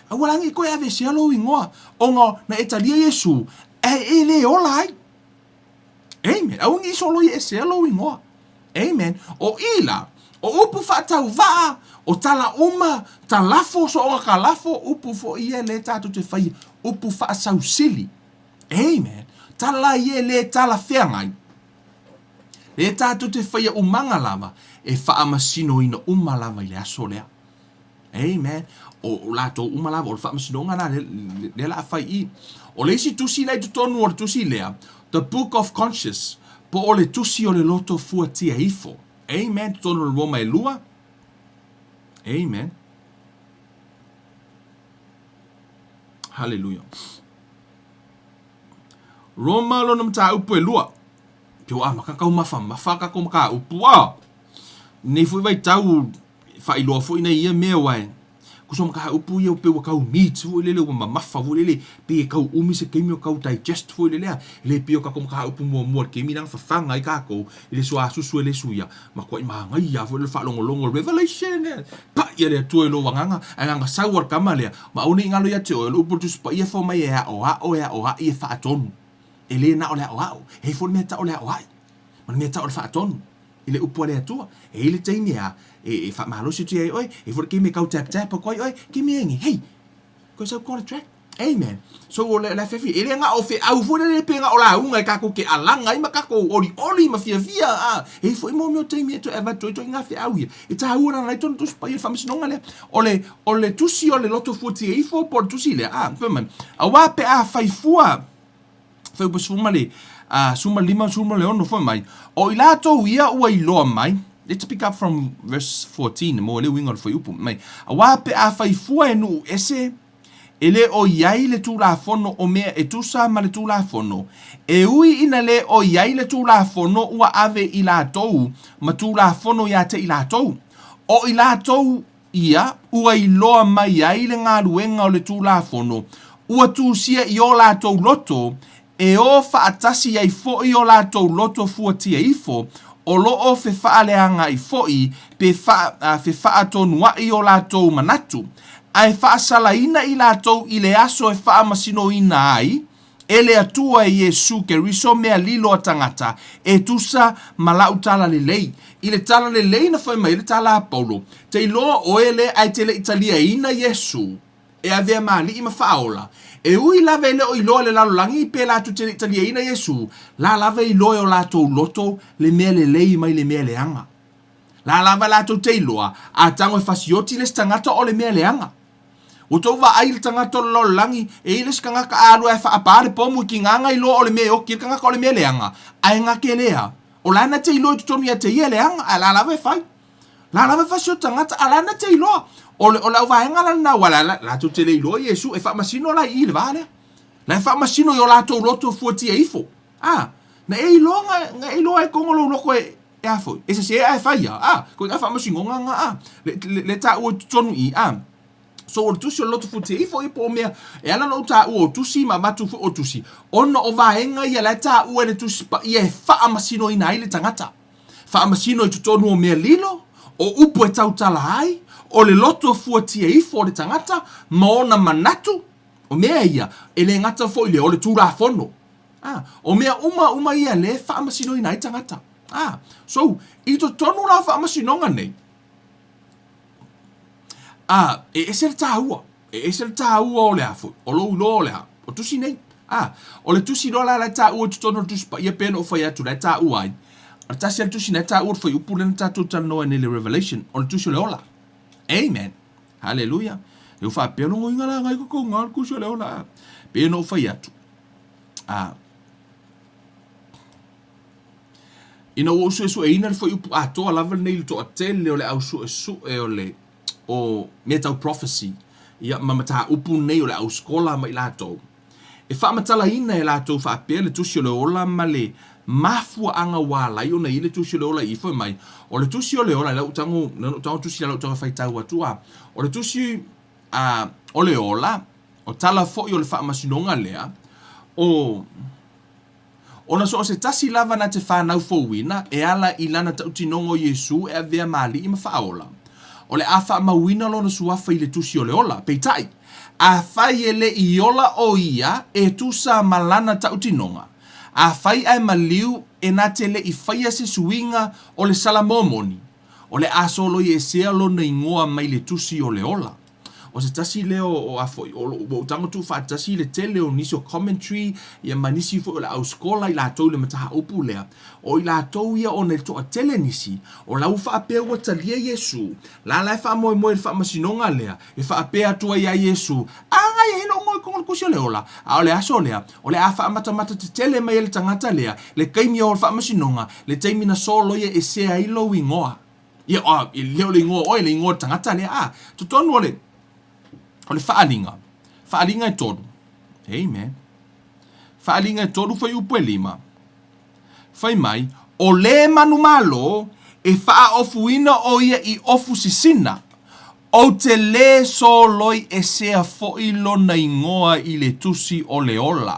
Aua la ne i toe aveesea lou igoa, ona na e talia Iesu, ae e le ola ai. Amen. Aua ne i soloiesea lou igoa. Amen. O i la, o upu faatauvaa, o tala uma, talafo, soonga kalafo, upu foi ia lea tatou te faia, upu faasausili. Amen. Tala ia e lē talafeagai. Lea tatou te faia umaga lava, e faamasinoina uma lava i le aso lea. Amen. O latou uma lava, o le faamasinoga la lea la a fai i. O le isi tusi la i totonu o le tusi lea, The Book of Conscience, po o le tusi o le loto fuatia ifo. Amen. Totonu o le Roma e lua. Amen. Hallelujah. Roma lona mataupu e lua. Pe ua amata tau mafamafa tatou mataupu a. Nei foi vaitau faailoa foi nei ia mea aua e tusa o mataupu ia pei ua tau meat foi lele ua mamafa foi lele pei e tau umi se taimi o tau digest foi lele a. E le pei o tatou mataupu muamua i le taimi lea na fafaga ai tatou i le suasusu e le suia matuai manaia foi le faalogologo o le Revelation e pai a le Atua i lou agaga ae na ona sau lava o le tama lea ma aua ne i galo ia te oe o le upu a le Tusi Paia fai mai e aoao e aoai e faatonu e le na o le aoao e i ai foi le mea e tau o le aoai ma le mea e tau o le faatonu i le upu a le Atua e i ai le taimi a e faamalosi atu ai oe e i ai foi le taimi e tau tap tap atu ai oe give me a hey Because I've got a track. Amen. So o le afiafi, e le na o feau foi lele pe na o lauga e tatou te alaga ai ma tatou olioli ma fiafia a. E i ai foi mo mea o taimi e toe avatu ai ituaiga feau ia. E taua lana ai tonu Tusi Paia i le faamasinoga lea. O le, o le tusi o le loto fuatia ifo po o le tusi lea, a, fai mai, auā pe a fai fua, Fuaiupu 15 16 fai mai, O i latou ia ua iloa mai, let's pick up from verse 14, mo le uiga o le fuaiupu, mai, Auā pe a fai fua e nuu ese, e le o i ai le Tulafono o mea e tusa ma le Tulafono, e ui ina le o i ai le Tulafono ua ave i latou ma Tulafono ia te i latou, o i latou ia ua iloa mai ai le galuega o le Tulafono, ua tusia i o latou loto, e o faatasi ai foi o latou loto fuatia ifo, o lo o fefaaleagaʻi foi pe fefaatonuaʻi o latou manatu, ae faasalaina i latou i le aso e faamasinoina ai e le Atua e Iesu Keriso mea lilo a tagata, e tusa ma lau tala lelei. I le tala lelei na fai mai ai le tala a Paulo, Te iloa oe le ae te le i taliaina Iesu e avea ma Alii ma Faaola. E ui lava e le o iloa e le lalolagi pe latou te le i taliaina Iesu, la lava e iloa e o latou loto le mea lelei mai le mea leaga. La lava latou te iloa, a tago e fasioti le isi tagata o le mea leaga. Ua tou vaai i le tagata o le lalolagi, e i ai le isi tagata a alu ae faapā le pomu i kinaga iloa o le mea e oti ai le tagata o le mea leaga, ae gate lea. O la na te iloa i totonu ia te ia leaga, ae la lava e fai. La lava e fasi o tagata, a la na te iloa. O le, o le auvaega la lena, aua la, latou te le iloa Iesu, e faamasino la i i le va lea. La e faamasino i o latou loto fuatia ifo. A, na e iloa na, na e iloa e kogo lou loto e, e a foi, e sese ae fai ia, a, ko ina faamasinoga na, a, le, le, le taua i totonu i, a. So o le tusi o le loto fuatia ifo ia po o mea, e ala ona ou taua o tusi ma avatu foi o tusi, ona o vaega ia la e taua e le Tusi Paia e faamasinoina ai le tagata. Faamasino i totonu o mea lilo, o upu e tautala ai, o le loto fuatia ifo o le tagata ma ona manatu, o mea ia, e le gata foi i lea, o le Tulafono. A, o mea uma uma ia lea e faamasinoina ai tagata. A, so, i totonu la o faamasinoga nei, a, e ese le taua, e ese le taua o le a foi, o lou iloa o le a, o tusi nei. A, o le tusi loa la la e taua i totonu o le Tusi Paia pei ona ou fai atu la e taua ai, o le tasi lava le tusi na e taua le fuaiupu lea na tatou talanoa ai nei i le Revelation, o le tusi o le ola. Amen. Haleluia. E ua faapea logoina la ngai ko ngā le tusi o le ola. A, pei ona ou fai atu, a, Ina ua ou suesueina le fuaiupu atoa lava lenei i le toatele o le au suesue o le o mea tau prophecy ia ma mataupu nei o le au skola ma i latou, e faamatalaina e latou faapea le Tusi o le Ola ma le mafuaaga ua ala ai ona i ai le Tusi o le Ola i fai mai, o le Tusi o le Ola, lea ua tago, lea ua tago tusi lea ua tago faitau atu a, o le Tusi a, o le Ola, o tala foi o le faamasinoga lea, o. Ona so o se tasi lava na te fanau fouina e ala i lana tautinoga o Iesu e avea ma Alii ma Faaola, o le a faamauina lona suafa i le Tusi o le Ola. Peitai, afai e le i ola o ia e tusa ma lana tautinoga, afai ae maliu e na te le i faia se suiga o le Salamo moni, o le a soloiesea lona igoa mai le Tusi o le Ola. O se tasi lea o, o a foi, o lou, ua ou tago tuufaatasi le tele o nisi o commentary, ia ma nisi foi o le au skola i latou i le mataupu lea. O i latou ia ona e toatele nisi, o la ua faapea ua talia Iesu, la la e faamoemoe i le faamasinoga lea, e faapea atu ai ia Iesu, A ngai ai lou moe kogo le kusi o le ola. A o le aso lea, o le a faamatamata tetele mai e le tagata lea, le taimi o le faamasinoga, le taimi na soloia esea ai lou igoa. Ia, a, e le o le igoa o oe, le igoa o le tagata lea, a. Totonu o le, o le faaaliga, faaaliga e tolu. Amen. Faaaliga e tolu, fuaiupu e lima. Fai mai, o le manumalo e faaofuina o ia i ofu sisina, ou te lē soloi esea foi lona igoa i le tusi o le ola.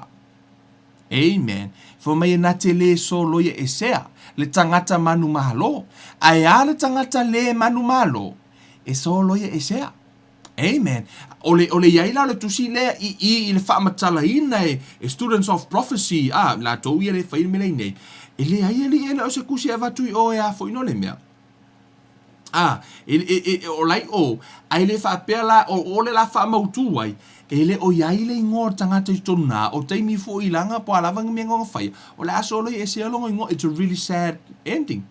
Amen. Fai mai e na te lē soloia esea le tagata manumalo, ae a le tagata lē manumalo, e soloia esea. Amen. O le, o le i ai la o le tusi lea i i i le faamatalaina e, e Students of Prophecy, a, latou ia le fai le mea nei, e leai alii e le o se tusi e avatu i o e a foi no le mea. A, e, e, e, o lai o, a e le faapea la, o, o le la faamautu ai, e le o iai le igoa o le tagata i totonu na, o taimi foi i langa po a lava ni mea na faia, o le a solo i ese lona igoa, it's a really sad ending.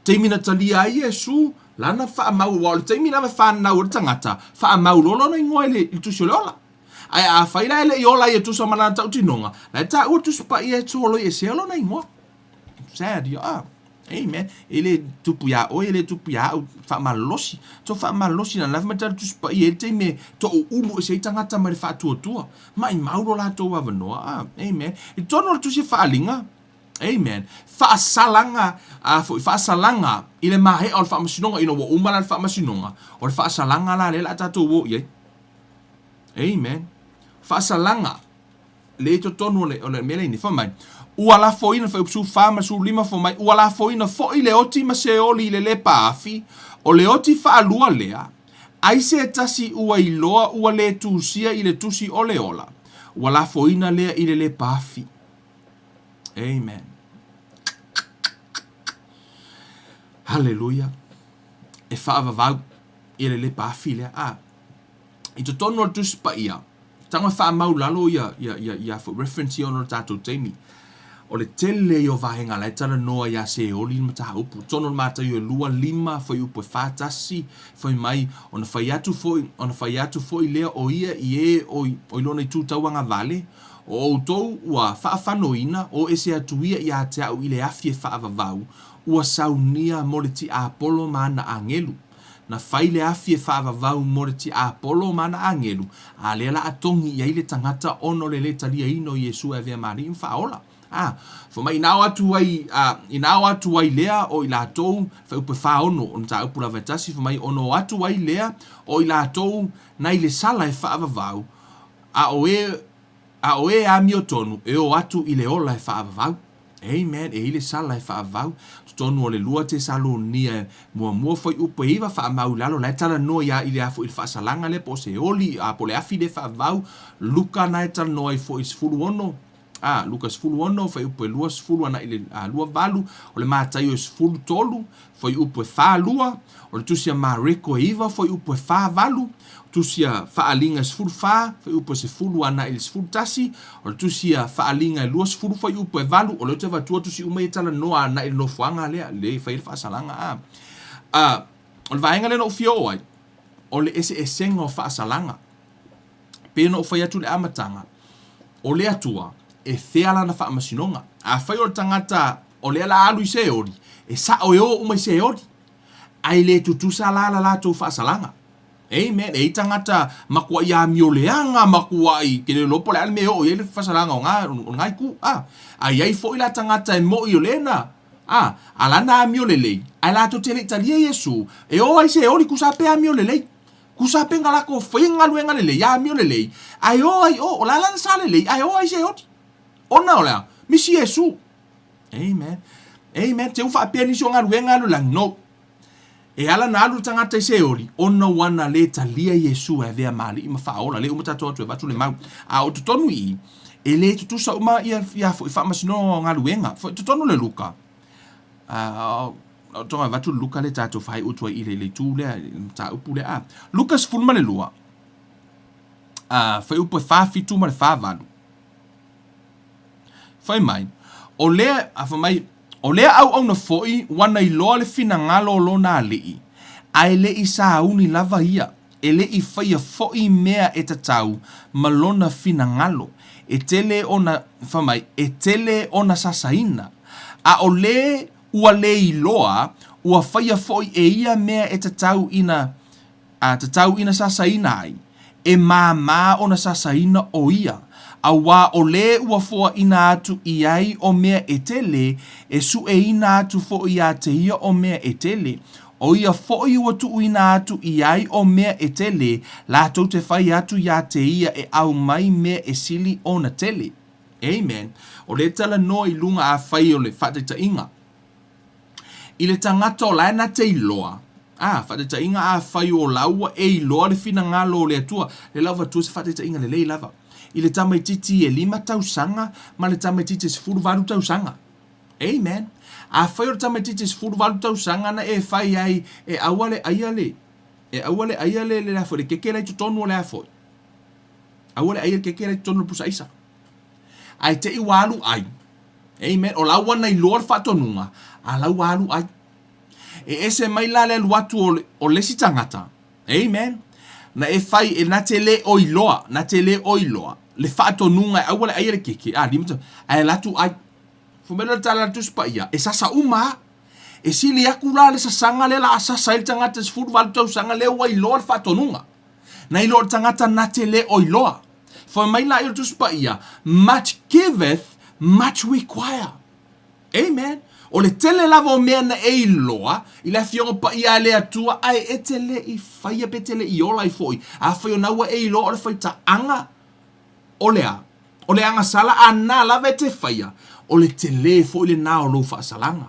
Taimi na talia ai Iesu, lana faamau, aua o le taimi lava e fanau ai le tagata, faamau loa lona igoa i le, i le tusi o le ola. Ae afai la e le i ola ia tusa ma lana tautinoga, la e taua le tusi paia e solo i ese lona igoa. Sad, ia, ah. Amen. E le tupu iā oe, e le tupu iā au, faamalolosi. To faamalolosi na lava mai tala Tusi Paia e le taimi e toʻuulu ese ai tagata mai le faatuatua. Maʻimau lo latou avanoa. Ah, amen. I totonu o le Tusi Faaaliga, amen, faasalaga, a foi, faasalaga i le maea o le faamasinoga, ina ua uma la le faamasinoga, o le faasalaga la lea o le a tatou o i ai. Amen. Faasalaga. Le i totonu o le, o le mea lea fai mai, ua lafoina, fuaiupu 14 ma le 15 fai mai, ua lafoina foi le oti ma Seoli i le lepa afi, o le oti faalua lea, ai se tasi ua iloa ua le tusia i le tusi o le ola, ua lafoina lea i le lepa afi. Amen. Haleluia. E faavavau i le lepa afi lea. Ah, i totonu o le Tusi Paia, tago e faamau lalo ia, ia, ia, ia foi reference ia ona o le tatou taimi. O le tele ia o vaega la e talanoa iā Seoli le mataupu. Totonu o le Mataio e 2, 5, fuaiupu e 4, 1, fai mai, ona fai atu foi, ona fai atu foi lea o ia i e o i, o i lona itu tauagavale, o outou ua faafanoina, o ese atu ia iā te au i le afi e faavavau, ua saunia mo le tiapolo ma ana agelu. Na fai le afi e faavavau mo le tiapolo ma ana agelu, a lea la a togi i ai le tagata ona o le le taliaina o Iesu e avea ma Alii ma Faaola. A, fai mai ina o atu ai, a, ina o atu ai lea o i latou, fuaiupu e 46, o le mataupu lava e tasi, fai mai ona o atu ai lea o i latou nai le sala e faavavau, a o e, a o e amiotonu e o atu i le ola e faavavau. Amen. E i ai le sala e faavavau. Totonu o le 2 Tesalonia muamua fuaiupu e 9 faamau i lalo, la e talanoa ia i le a foi i le faasalaga lea po o se oli, a po o le afi lea e faavavau. Luka na e talanoa ai foi i le 16, a, Luka 16 fuaiupu e 20 agai i le 28, o le Mataio e 13 fuaiupu e 42, o le Tusi a Mareko e 9 fuaiupu e 48, Tusi a Faaaliga e 14, fuaiupu e 10 agai i le 11, o le Tusi a Faaaliga e 20, fuaiupu e 8, o lea ou te avatua tusi uma ia e talanoa agai i le nofoaga lea, lea e fai ai le faasalaga. A, a, o le vaega lea na ou fia oo ai, o le eseesega o faasalaga. Pei ona ou fai atu i le amataga, o le Atua, e fea lana faamasinoga? Afai o le tagata o lea la alu i Seoli, e sao e o uma i Seoli, ae le tutusa la la latou faasalaga. Amen. E i ai tagata matuai amio leaga, matuai ke le iloa po o le a le mea e oo i ai le faasalaga o na, o lena itu. A, a i ai foi la tagata e moi o lena, a, a lana amio lelei, ae latou te le i talia Iesu, e o ai Seoli tusa pe amio lelei. Tusa pe na latou faia galuega lelei, amio lelei, ae o ai o, o le a lana sa lelei, ae o ai Seoli. Ona o le a? Misi Iesu. Amen. Amen. Te u faapea nisi o galuega alu i lagi. No. E ala na alu le tagata i Seoli, ona ua na le talia Iesu e avea ma Alii ma Faaola. Lea uma tatou atu e avatu le mau. A o totonu i i, e le tutusa uma ia, ia foi faamasinoga o galuega. Foi totonu le Luka. A, o tonga avatu le Luka le tatou faaiu atu ai i le, le itu lea, le mataupu lea. A, Luka 12, a, fuaiupu e 47 ma le 48. Fai mai, o lea, a fai mai, o lea auauna foi ua na iloa le finagalo o lona alii, a e le i sauni lava ia, e le i faia foi mea e tatau ma lona finagalo, e tele ona, fai mai, e tele ona sasaina, a o le ua le iloa, ua faia foi e ia mea e tatau ina, A tatau ina sasaina ai, e māmā ona sasaina ʻo ia, auā o lē ua foaʻina atu i ai o mea e tele, e suʻeina atu foʻi iā te ia o mea e tele, ʻo ia foʻi ua tuuina atu i ai o mea e tele, lātou te fai atu iā te ia e ʻau mai mea e sili ona tele. Amen. O lē talanoa i luga afai o le faataitaiga. I le tagata o la e na te iloa, a, faataitaiga afai o la ua e iloa le finagalo o le Atua, lea la ua avatua se faataitaiga lelei lava, i le tamaitiiti e lima tausaga ma le tamaitiiti e 18 tausaga. Amen. Afai o le tamaitiiti e 18 tausaga na e fai ai e aua le aia le, e aua le aia le, le, le, le keke la i totonu o le a foi. Aua le aia le keke la i totonu o le pusa aisa. Ae te i ua alu ai. Amen. O la ua na iloa le faatonuga, a la ua alu ai. E ese mai la le alu atu o le, o le isi tagata. Amen. Na e fai, e na te le o iloa, na te le o iloa, le faatonuga e aua le aia le keke, a, lima tau, ae alu atu ai. Fai mai le tala a le Tusi Paia, e sasa uma a. E sili aku la le sasaga lea la a sasa ai le tagata 18 tausaga lea ua iloa le faatonuga. Nai lo le tagata na te le o iloa. Fai mai la i o le Tusi Paia, much giveth, much require. Amen. O le tele lava o mea na e iloa i le Afioga Paia a le Atua, ae e te le i faia pe te le i ola ai foi. Afai o na ua e iloa o le faitaaga o le a? O le agasala a na lava e te faia, o le tele foi lena o lou faasalaga.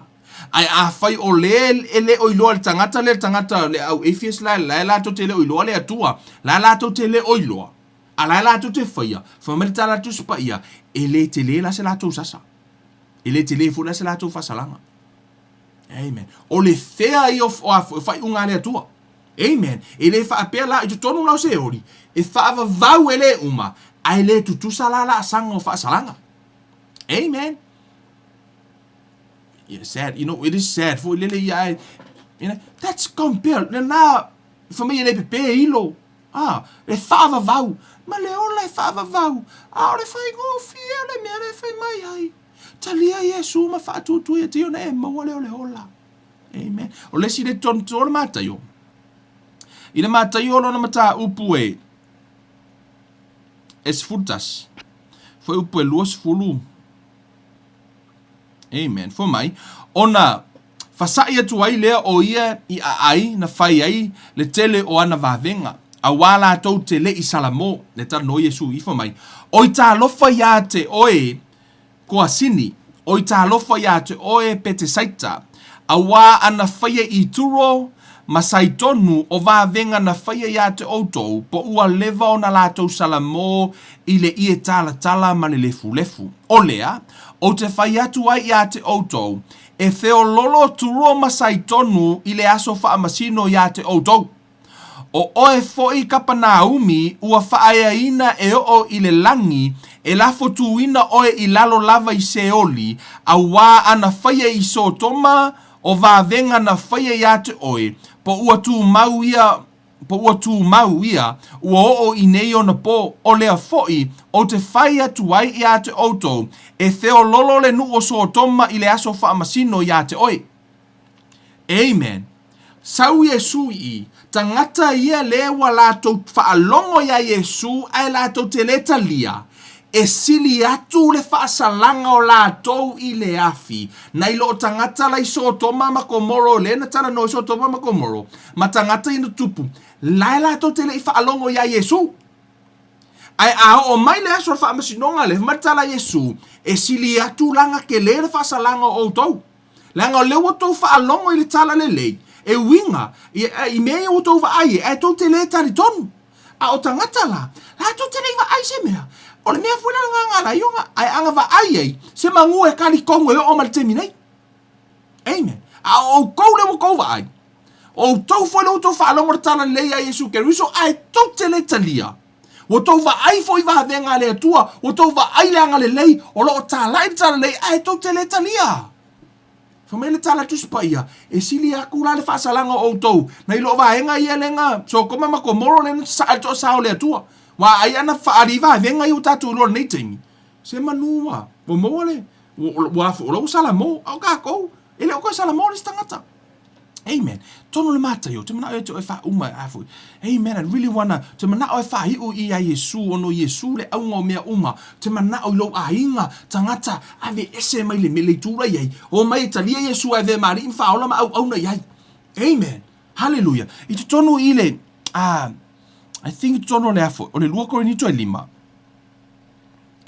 Ae afai o le e le o iloa e le tagata lea, le tagata le au atheist la, la e latou te le o iloa le Atua, la e latou te le o iloa, a la e latou te faia, fai mai le tala a le Tusi Paia, e le tele la se latou sasa. E le tele foi la se latou faasalaga. Amen. O le fea ia o, o, o faaiuga a le Atua. Amen. E le faapea la i totonu la o Seoli, e faavavau e le uma, ae le tutusa la laasaga o faasalaga. Amen. Yeah, sad. You know, it is sad foi lele ia ae, you know, that's compare. Lena, fai mai e le pepe ilo. Ah, e faavavau. Ma le ola e faavavau. A o le faigofie o le mea le fai mai ai. Talia Iesu ma faatuatua ia te ia ona e maua lea o le ola. Amen. O le isi le tonu o le Mataio. I le Mataio lona mataupu e e 11, fuaiupu e 20. Amen. Fai mai, ona fasaʻi atu ai lea o ia i aai na fai ai le tele o ana vavega, auā latou te le i salamo, le talanoa Iesu i, fai mai, Oi talofa iā te oe Koasini, oi talofa iā te oe Petesaita, auā ana faia i Turo ma Saitonu o vavega na faia iā te outou, po ua leva ona latou salamo i le ie talatala ma le lefulefu. O lea, ou te fai atu ai iā te outou, e feololo Turo ma Saitonu i le aso faamasino iā te outou. O oe foi Kapanāumi, ua faaeaina e oo i le lagi, e lafo tūina oe i lalo lava i Seoli, auā ana faia i Sotoma o vavega na faia iā te oe, po ua tūmau ia, po ua tūmau ia, ua oo i nei ona pō, o lea foi, ou te fai atu ai iā te outou, e feololo le nuu o Sotoma i le aso faamasino iā te oe. Amen. Sau Iesu i tagata ia le ua latou faalogo iā Iesu ae latou te le talia, e sili atu le faasalaga o latou i le afi, nai lo tagata la i Sotoma ma Komoro le na talanoa i Sotoma ma Komoro, ma tagata ia na tupu, la e latou te le i faalogo iā Iesu. Ae a oo mai le aso o le faamasinoga le, fai mai le tala a Iesu, e sili atu laga kele le faasalaga o outou. Leaga o lea ua outou faalogo i le tala lelei, e uiga i mea ia ua outou vaai ai, ae tou te le talitonu. A o tagata la, latou te le i vaai se mea. O le mea foi lea o le agaga ala ai ona, ae a na vaai ai, se manu e talitonu e oo mai le taimi nei. Amen. A o outou lea ua outou vaai, o outou foi lea ua outou faalogo i le tala lelei a Iesu Keriso, ae tou te le talia. Ua tou vaai foi i vavega a le Atua, ua tou vaai le agalelei o lo o talai le talalelei, ae tou te le talia. Fai mai le tala Tusi Paia, e sili aku la le faasalaga o outou, nai lo vaega ia le na Sotoma ma Komoro le na sasaa i le toasā o le Atua. Ua ai ana faali vavega ia ua tatou iloa i lenei taimi, se manu ua maua le, ua, o la ua salamo, a o tatou, e le o toe salamo le isi tagata. Amen. Tonu le Mataio, te manao e te oe faauma a foi. Amen. I really wanna, te manao e faaiu i ia Iesu, ona o Iesu le auga o mea uma. Te manao i lou aiga, tagata, ave ese mai le mea le itu la i ai. O mai e talia Iesu ae avea ma alii ma faaola ma auauna i ai. Amen. Hallelujah. I totonu i le, I think i totonu o le a foi, o le 2 Korinito e 5.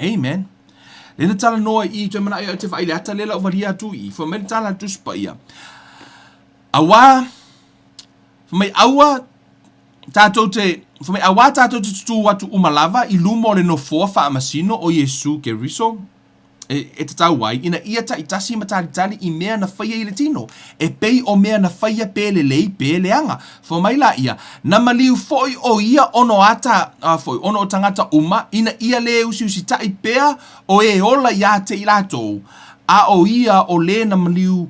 Amen. Le na talanoa i i toe manao ia te vaai le ata le lau valia atu i i. Fai mai le tala a le Tusi Paia. Auā, fai mai aua tātou te, fai mai auā tātou te tutū atu uma lava i luma o le nofoa faamasino o Iesu Keriso, e, e tatau ai, ina ia taitasi ma talitali i mea na faia i le tino, e pei o mea na faia pē lelei pē leaga. Fai mai la ia, na maliu foi o ia ono ata, a foi, ono o tagata uma, ina ia lē usiusitaʻi pea o e ola iā te i latou, a o ia o lē na maliu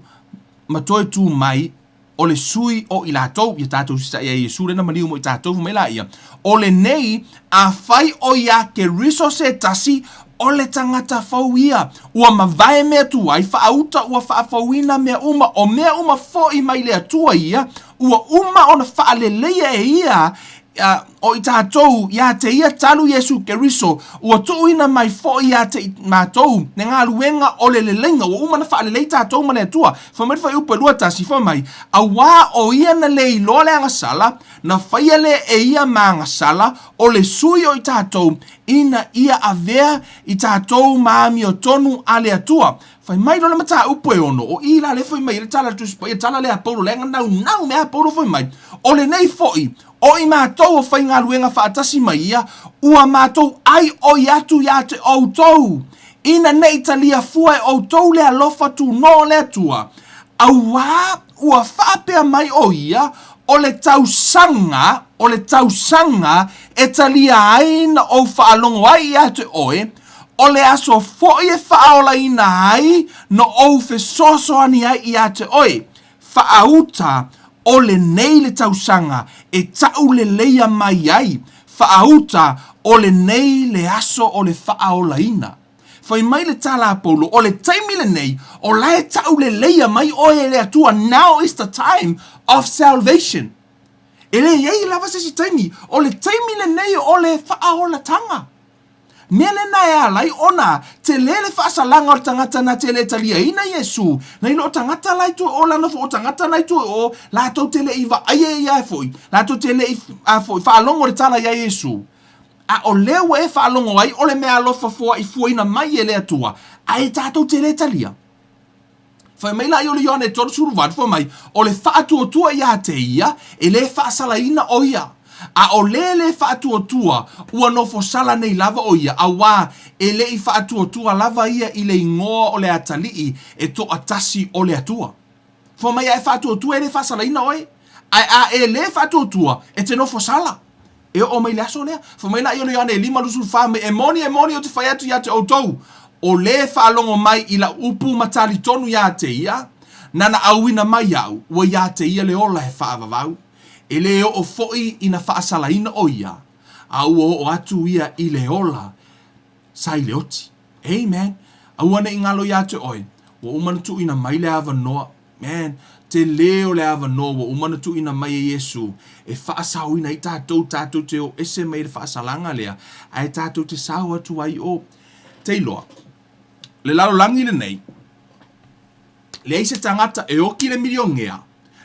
ma toe tū mai, o le sui o i latou, ia tatou usitai ia Iesu lena maliu mo i tatou, fai mai la ia, o lenei, afai o iā Keriso se tasi, o le tagata fou ia, ua mavae mea tuai, faauta ua faafouina mea uma, o mea uma foi mai le Atua ia, ua uma ona faaleleia e ia, o i tatou iā te ia talu Iesu Keriso, ua tuuina mai foi iā te i matou le galuega o le leleiga, ua uma ona faalelei tatou ma le Atua. Fai mai le fuaiupu e 21, fai mai, Auā o ia na le iloa le agasala, na faia lea e ia ma agasala, o le sui o i tatou, ina ia avea i tatou ma amiotonu a le Atua. Fai mai loa le mataupu e ono, o i la lea fai mai ai le tala a le Tusi Paia, le tala lea a Paulo, leaga naunau mea a Paulo fai mai, o lenei foi, o i matou o faigaluega faatasi ma ia, ua matou ai oi atu iā te outou, ina ne i talia fua e outou le alofa tūnō o le Atua, auā ua faapea mai o ia, o le tausaga, o le tausaga e talia ai na ou faalogo ai iā te oe, o le aso foi e faaolaina ai na ou fesoasoani ai iā te oe. Faauta, o lenei le tausaga e tauleleia mai ai, faauta, o lenei le aso o le faaolaina. Fai mai le tala a Paulo, o le taimi lenei, o la e tauleleia mai oe e le Atua, now is the time of salvation. E leai lava se isi taimi, o le taimi lenei o le faaolataga. Mea lena e ala ai ona tele le faasalaga o le tagata na te le taliaina Iesu, nai lo o tagata la i tua i o, leaga foi o tagata la i tua i o, latou te le i vaaia ia foi, latou te le i a foi, faalogo i le tala ia Iesu. A o lea ua e faalogo ai o le meaalofa foaifuaina mai e le Atua, ae tatou te le talia. Fai mai la i o le Ioane 38, fai mai, o le faatuatua iā te ia, e le faasalaina ʻo ia. A o le lē faatuatua, ua nofo sala nei lava ʻo ia, auā e le i faatuatua lava ia i le igoa o le Atalii e toatasi o le Atua. Fai mai, a e faatuatua e le faasalaina oe, ae a e lē faatuatua, e te nofo sala. E oo mai le aso lea, fai mai laia o le Ioane 5:24 mai, E moni, e moni, ou te fai atu ia te outou, o lē faalogo mai i lau upu ma talitonu iā te ia, nana auina mai iaʻu, ua iā te ia le ola e faavavau. E lē oo foi ina faasalaina ʻo ia, a ua oo atu ia i le ola sa i le oti. Amen. Aua ne i galo iā te oe, ua uma ona tuuina mai le avanoa. Man, tele o le avanoa ua uma ona tuuina mai e Iesu e faasaoina ai tatou, tatou te o ese mai le faasalaga lea, ae tatou te sao atu ai o. Te iloa, le lalolagi lenei, leai se tagata e oki le milionea,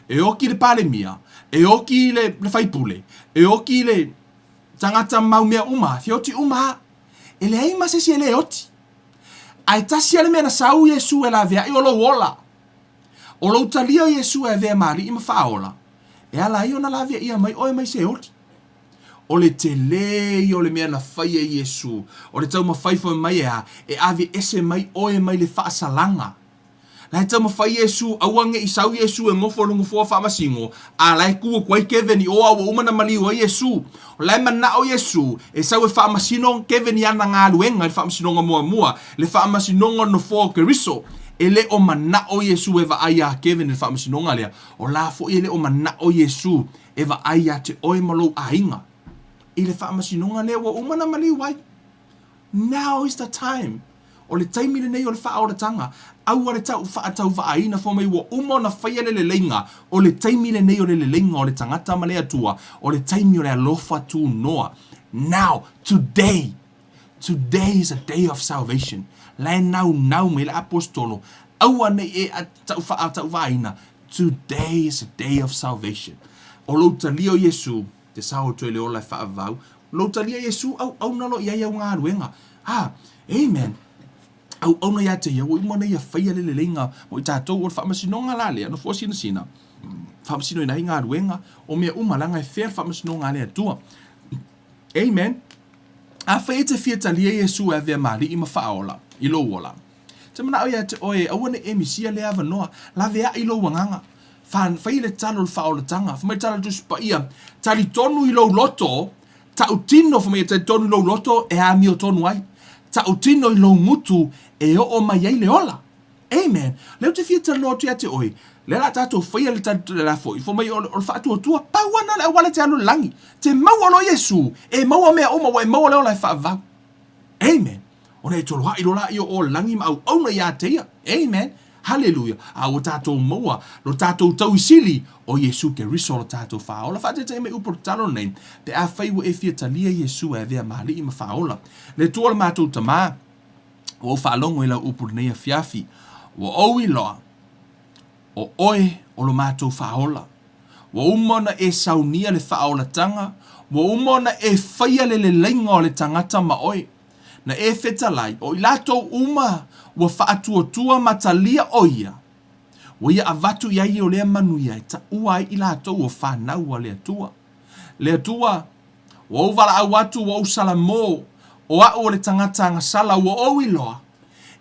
e oki le palemia, e oki le, le faipule, e oki le tagata mau mea uma, feoti uma a. E leai ma se isi e le oti. Ae tasi a le mea na sau Iesu e laveai o lou ola. O lou talia o Iesu e avea ma Alii ma Faaola, e ala ai ona laveaia mai oe mai Seoli. O le telē ia o le mea na fai e Iesu, o le taumafai foi mai e a, e ave ese mai oe mai le faasalaga. La e taumafai Iesu, aua ne i sau Iesu e gofo i le nofoa faamasino, a la e tu atu ai Kevin i o a ua uma ona maliu ai Iesu. O la e manao Iesu e sau e faamasino Kevin i ana galuega i le faamasinoga muamua, le faamasinoga o le nofoa o Keriso. E le o manao Iesu e vaai iā Kevin i le faamasinoga lea, o la foi e le o manao Iesu e vaai iā te oe ma lou aiga i le faamasinoga lea ua uma ona maliu ai. Now is the time. O le taimi lenei o le faaolataga. Aua le tau faatauvaaina fua mai ua uma ona faia le leleiga. O le taimi lenei o le leleiga o le tagata ma le Atua. O le taimi o le alofa tunoa. Now, today, today is a day of salvation. La e naunau mai le Aposetolo, aua ne i e tau faatauvaaina, today is a day of salvation. O lou talia o Iesu, te sao atu ai le ola e faavavau, Lou talia Iesu, auauna loa i ai au galuega. Ah, amen. Auauna ia te ia, ua uma ona ia faia le leleiga mo i tatou, o le faamasinoga la lea, nofoa sinasina, faamasinoina ai galuega, o mea uma, leaga e fea le faamasinoga a le Atua. Amen. Afai e te fia talia Iesu e avea ma Alii ma Faaola i lou ola, te manao ia te oe, aua ne i e misia lea avanoa, laveai lou agaga, Fai le tala o le faaolataga. Fai mai le tala a le Tusi Paia, Talitonu i lou loto, tautino, fai mai e talitonu i lou loto e amiotonu ai. Tautino i lou gutu e oo mai ai le ola. Amen. Lea ou te fia talanoa atu ia te oe, lea la tatou faia le tali le la foi, fai mai o le faatuatua, pau ana le auala e te alu i le lagi. Te maua loa Iesu, e maua mea uma, ua e maua le ola e faavavau. Amen. Ona e tolohaʻi loa laia o lagi ma auauna iā te ia. Amen. Haleluia. A ua tatou maua lo tatou tauisili o Iesu Keriso lo tatou Faaola. Faataitaia mai upu o le tatalo lenei, pe afai ua e fia talia Iesu e avea ma Alii ma Faaola. Le Atua o le matou Tama, ua ou faalogo i lau upu i lenei afiafi. Ua ou iloa, o oe o lo matou Faaola. Ua uma ona e saunia le faaolataga, ua uma ona e faia le leleiga o le tagata ma oe. Na e fetalai, o i latou uma ua faatuatua ma talia ʻo ia, ua ia avatu i ai o lea manuia e taua ai i latou o fanau a le Atua. Le Atua, ua ou valaau atu, ua ou salamo, o aʻu o le tagata agasala, ua ou iloa,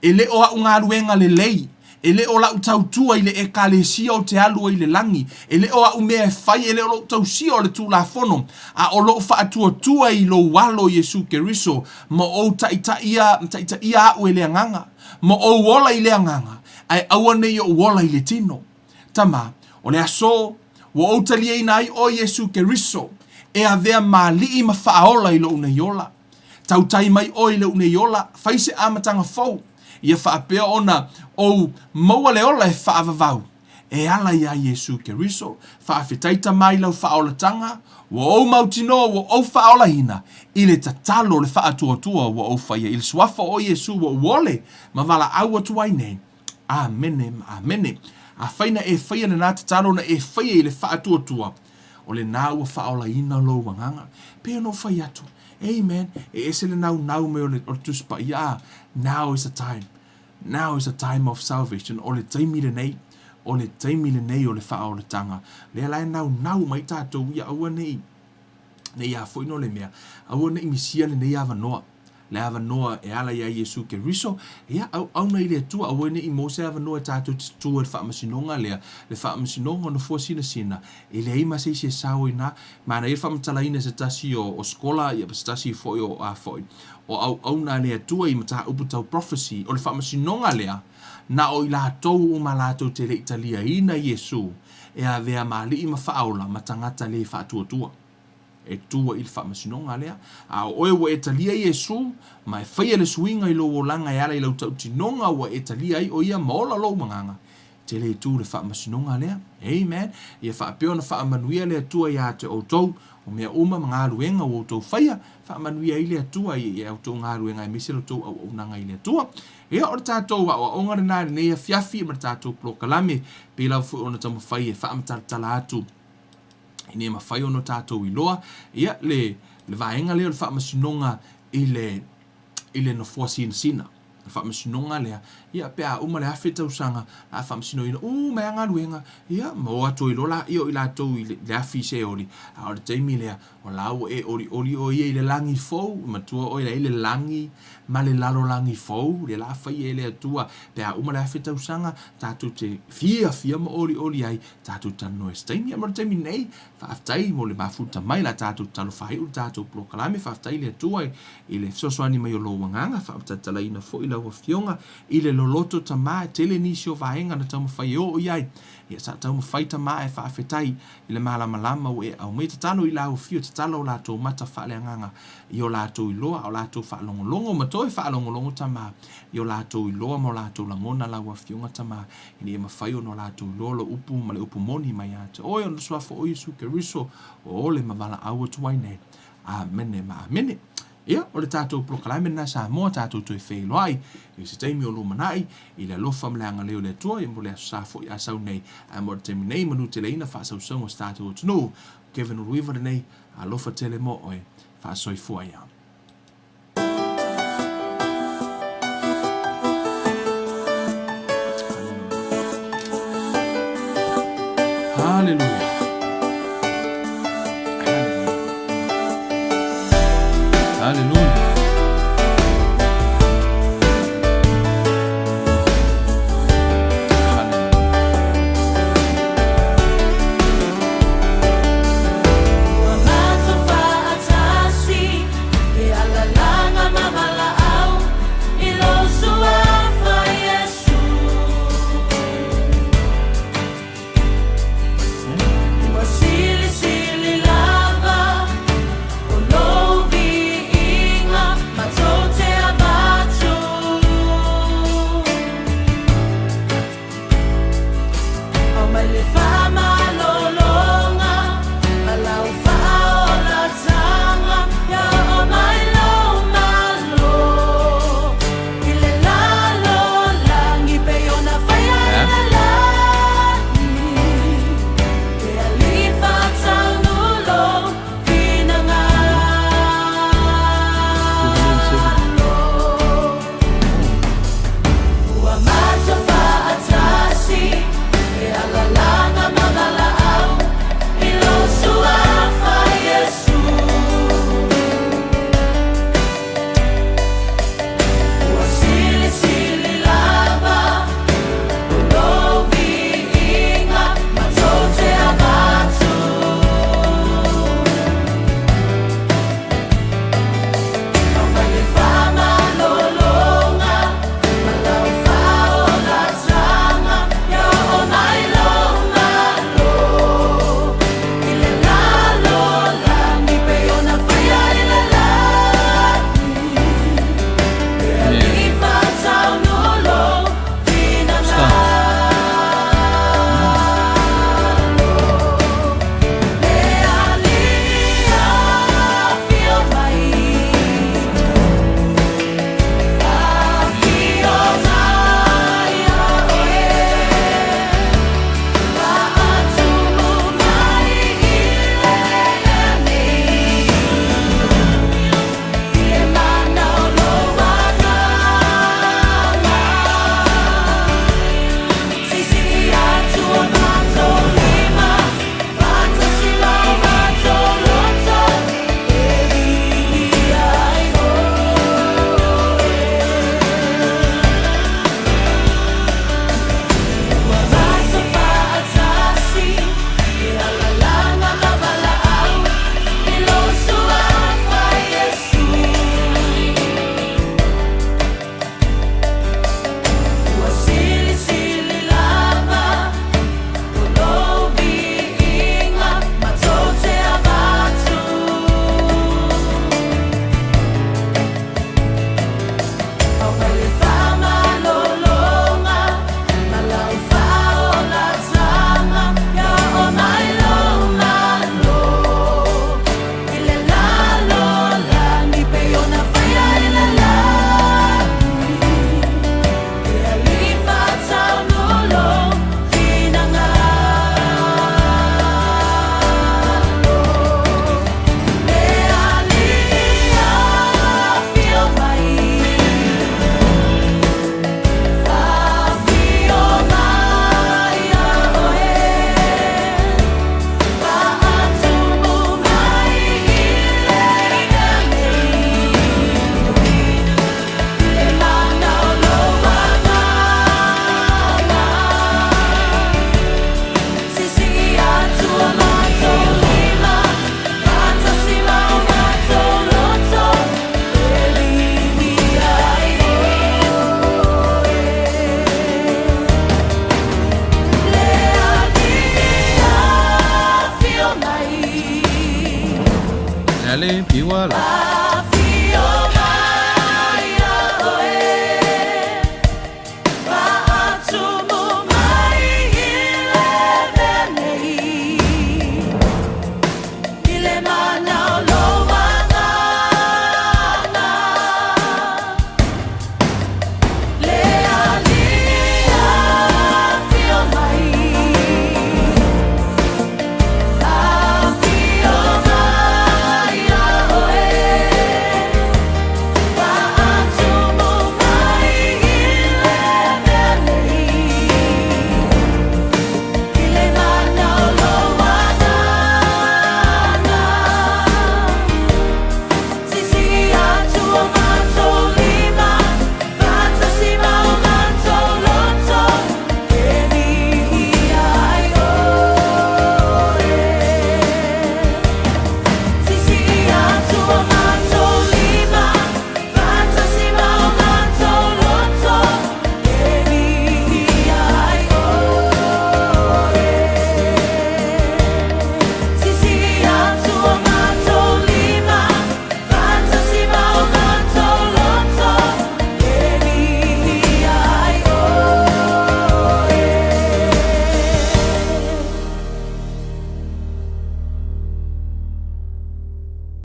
E le o aʻu galuega lelei, e le o laʻu tautua i le Ekalesia ou te alu ai i le lagi, e le o aʻu mea e fai, e le o loʻu tausia o le Tulafono, a o loʻu faatuatua i lou Alo Iesu Keriso, ma ou taitaia, taitaia aʻu e le Agaga, ma ou ola i le Agaga, ae aua ne i ou ola i le tino. Tama, o le aso ua ou taliaina ai oe Iesu Keriso, e avea ma Alii ma Faaola i loʻu nei ola. Tautai mai oe i lou nei ola, fai se amataga fou, ia faapea ona ou maua le ola e faavavau. e ala iā Iesu Keriso. Faafetai Tama i lau faaolataga, ua ou mautinoa ua ou faaolaina i le tatalo o le faatuatua ua ou faia i le suafa o Iesu ua ou ole ma valaau atu ai nei. Amene ma amene. Afai na e faia lena tatalo na e faia i le faatuatua, o lena ua faaolaina lou agaga. Pei ona ou fai atu, Amen, e ese le naunau mai o le, o le Tusi Paia, ah, now is the time. Now is the time of salvation. O le taimi lenei, o le taimi lenei o le faaolataga. Lea la e naunau mai tatou ia aua nei, nei a foi no le mea, aua nei misia lenei avanoa. Le avanoa e ala iā Iesu Keriso, ia, auauna i le Atua, aua ne i maua se avanoa e tatou te tu ai i le faamasinoga lea, le faamasinoga o nofoa sinasina, e leai ma se isi e sao i ina. Manaia le faamatalaina e se tasi o, o skola, ia, ma se tasi foi o, a foi, o auauna a le Atua i mataupu tau prophecy, o le faamasinoga lea, na o i latou uma latou te le i taliaina Iesu e avea ma alii ma faaola ma tagata le faatuatua. E tua i le faamasinoga lea. A o oe ua e talia Iesu, ma e faia le suiga i lou olaga e ala i lau tautinoga ua e talia ai o ia ma ola lou agaga, e te le tu i le faamasinoga lea. Amen. Ia faapea ona faamanuia le Atua ia te outou, o mea uma ma galuega ua outou faia, faamanuia ai le Atua i a outou galuega aemaise la outou auaunaga i le Atua. Ia, o le tatou aoaoga lena i lenei afiafi ma le tatou polokalame, pei lava foi ona taumafai e faamatalatala atu ina ia mafai ona tatou iloa ia le le vaega lea o le faamasinoga i le i le nofoa sinasina. O le faamasinoga lea, ia pe a uma le 1000 tausaga, a faamasinoina uma ai lava galuega, ia ma o atu ai loa laia o i latou i le afi i Seoli, a o le taimi lea, o la ua e olioli oe ia i le lagi fou, matua oe la i le lagi ma le lalolagi fou, lea la a faia e le Atua, pe a uma le 1000 tausaga, tatou te fiafia ma olioli ai, Tatou talanoa i se taimi. A mo le taimi nei, faafetai mo le mafuta mai la tatou tatalo faaiu le tatou polokalame. Faafetai i le Atua i le fesoasoani mai o lou agaga, faamatalatalaina foi lau Afioga i le loloto tama, e tele nisi o vaega na taumafai e oo i ai. Ia sa taumafai tama ae faafetai i le malamalama ua e aumai. Tatalo i lau Afio, tatala o latou mata faaleagaga i o latou iloa, a o latou faalogologo ma toe faalogologo tama i o latou iloa ma o latou lagona lau Afioga tama. Ina ia mafai ona o latou iloa lou upu ma le upu moni mai ia te oe, ona suafa o Iesu Keriso, o ole ma valaau atu ai nei. Amene ma amene. Ia, o le tatou polokalame lena Samoa, tatou toe feiloai i se taimi o lumanai, i le alofa ma le agalelei o le Atua, ia mo le Aso Sa foi a sau nei. Ae mo le taimi nei, manuteleina faasausauga o se tatou atunuu. Kevin Uluiva lenei, alofa tele mo oe, faasoifua ia.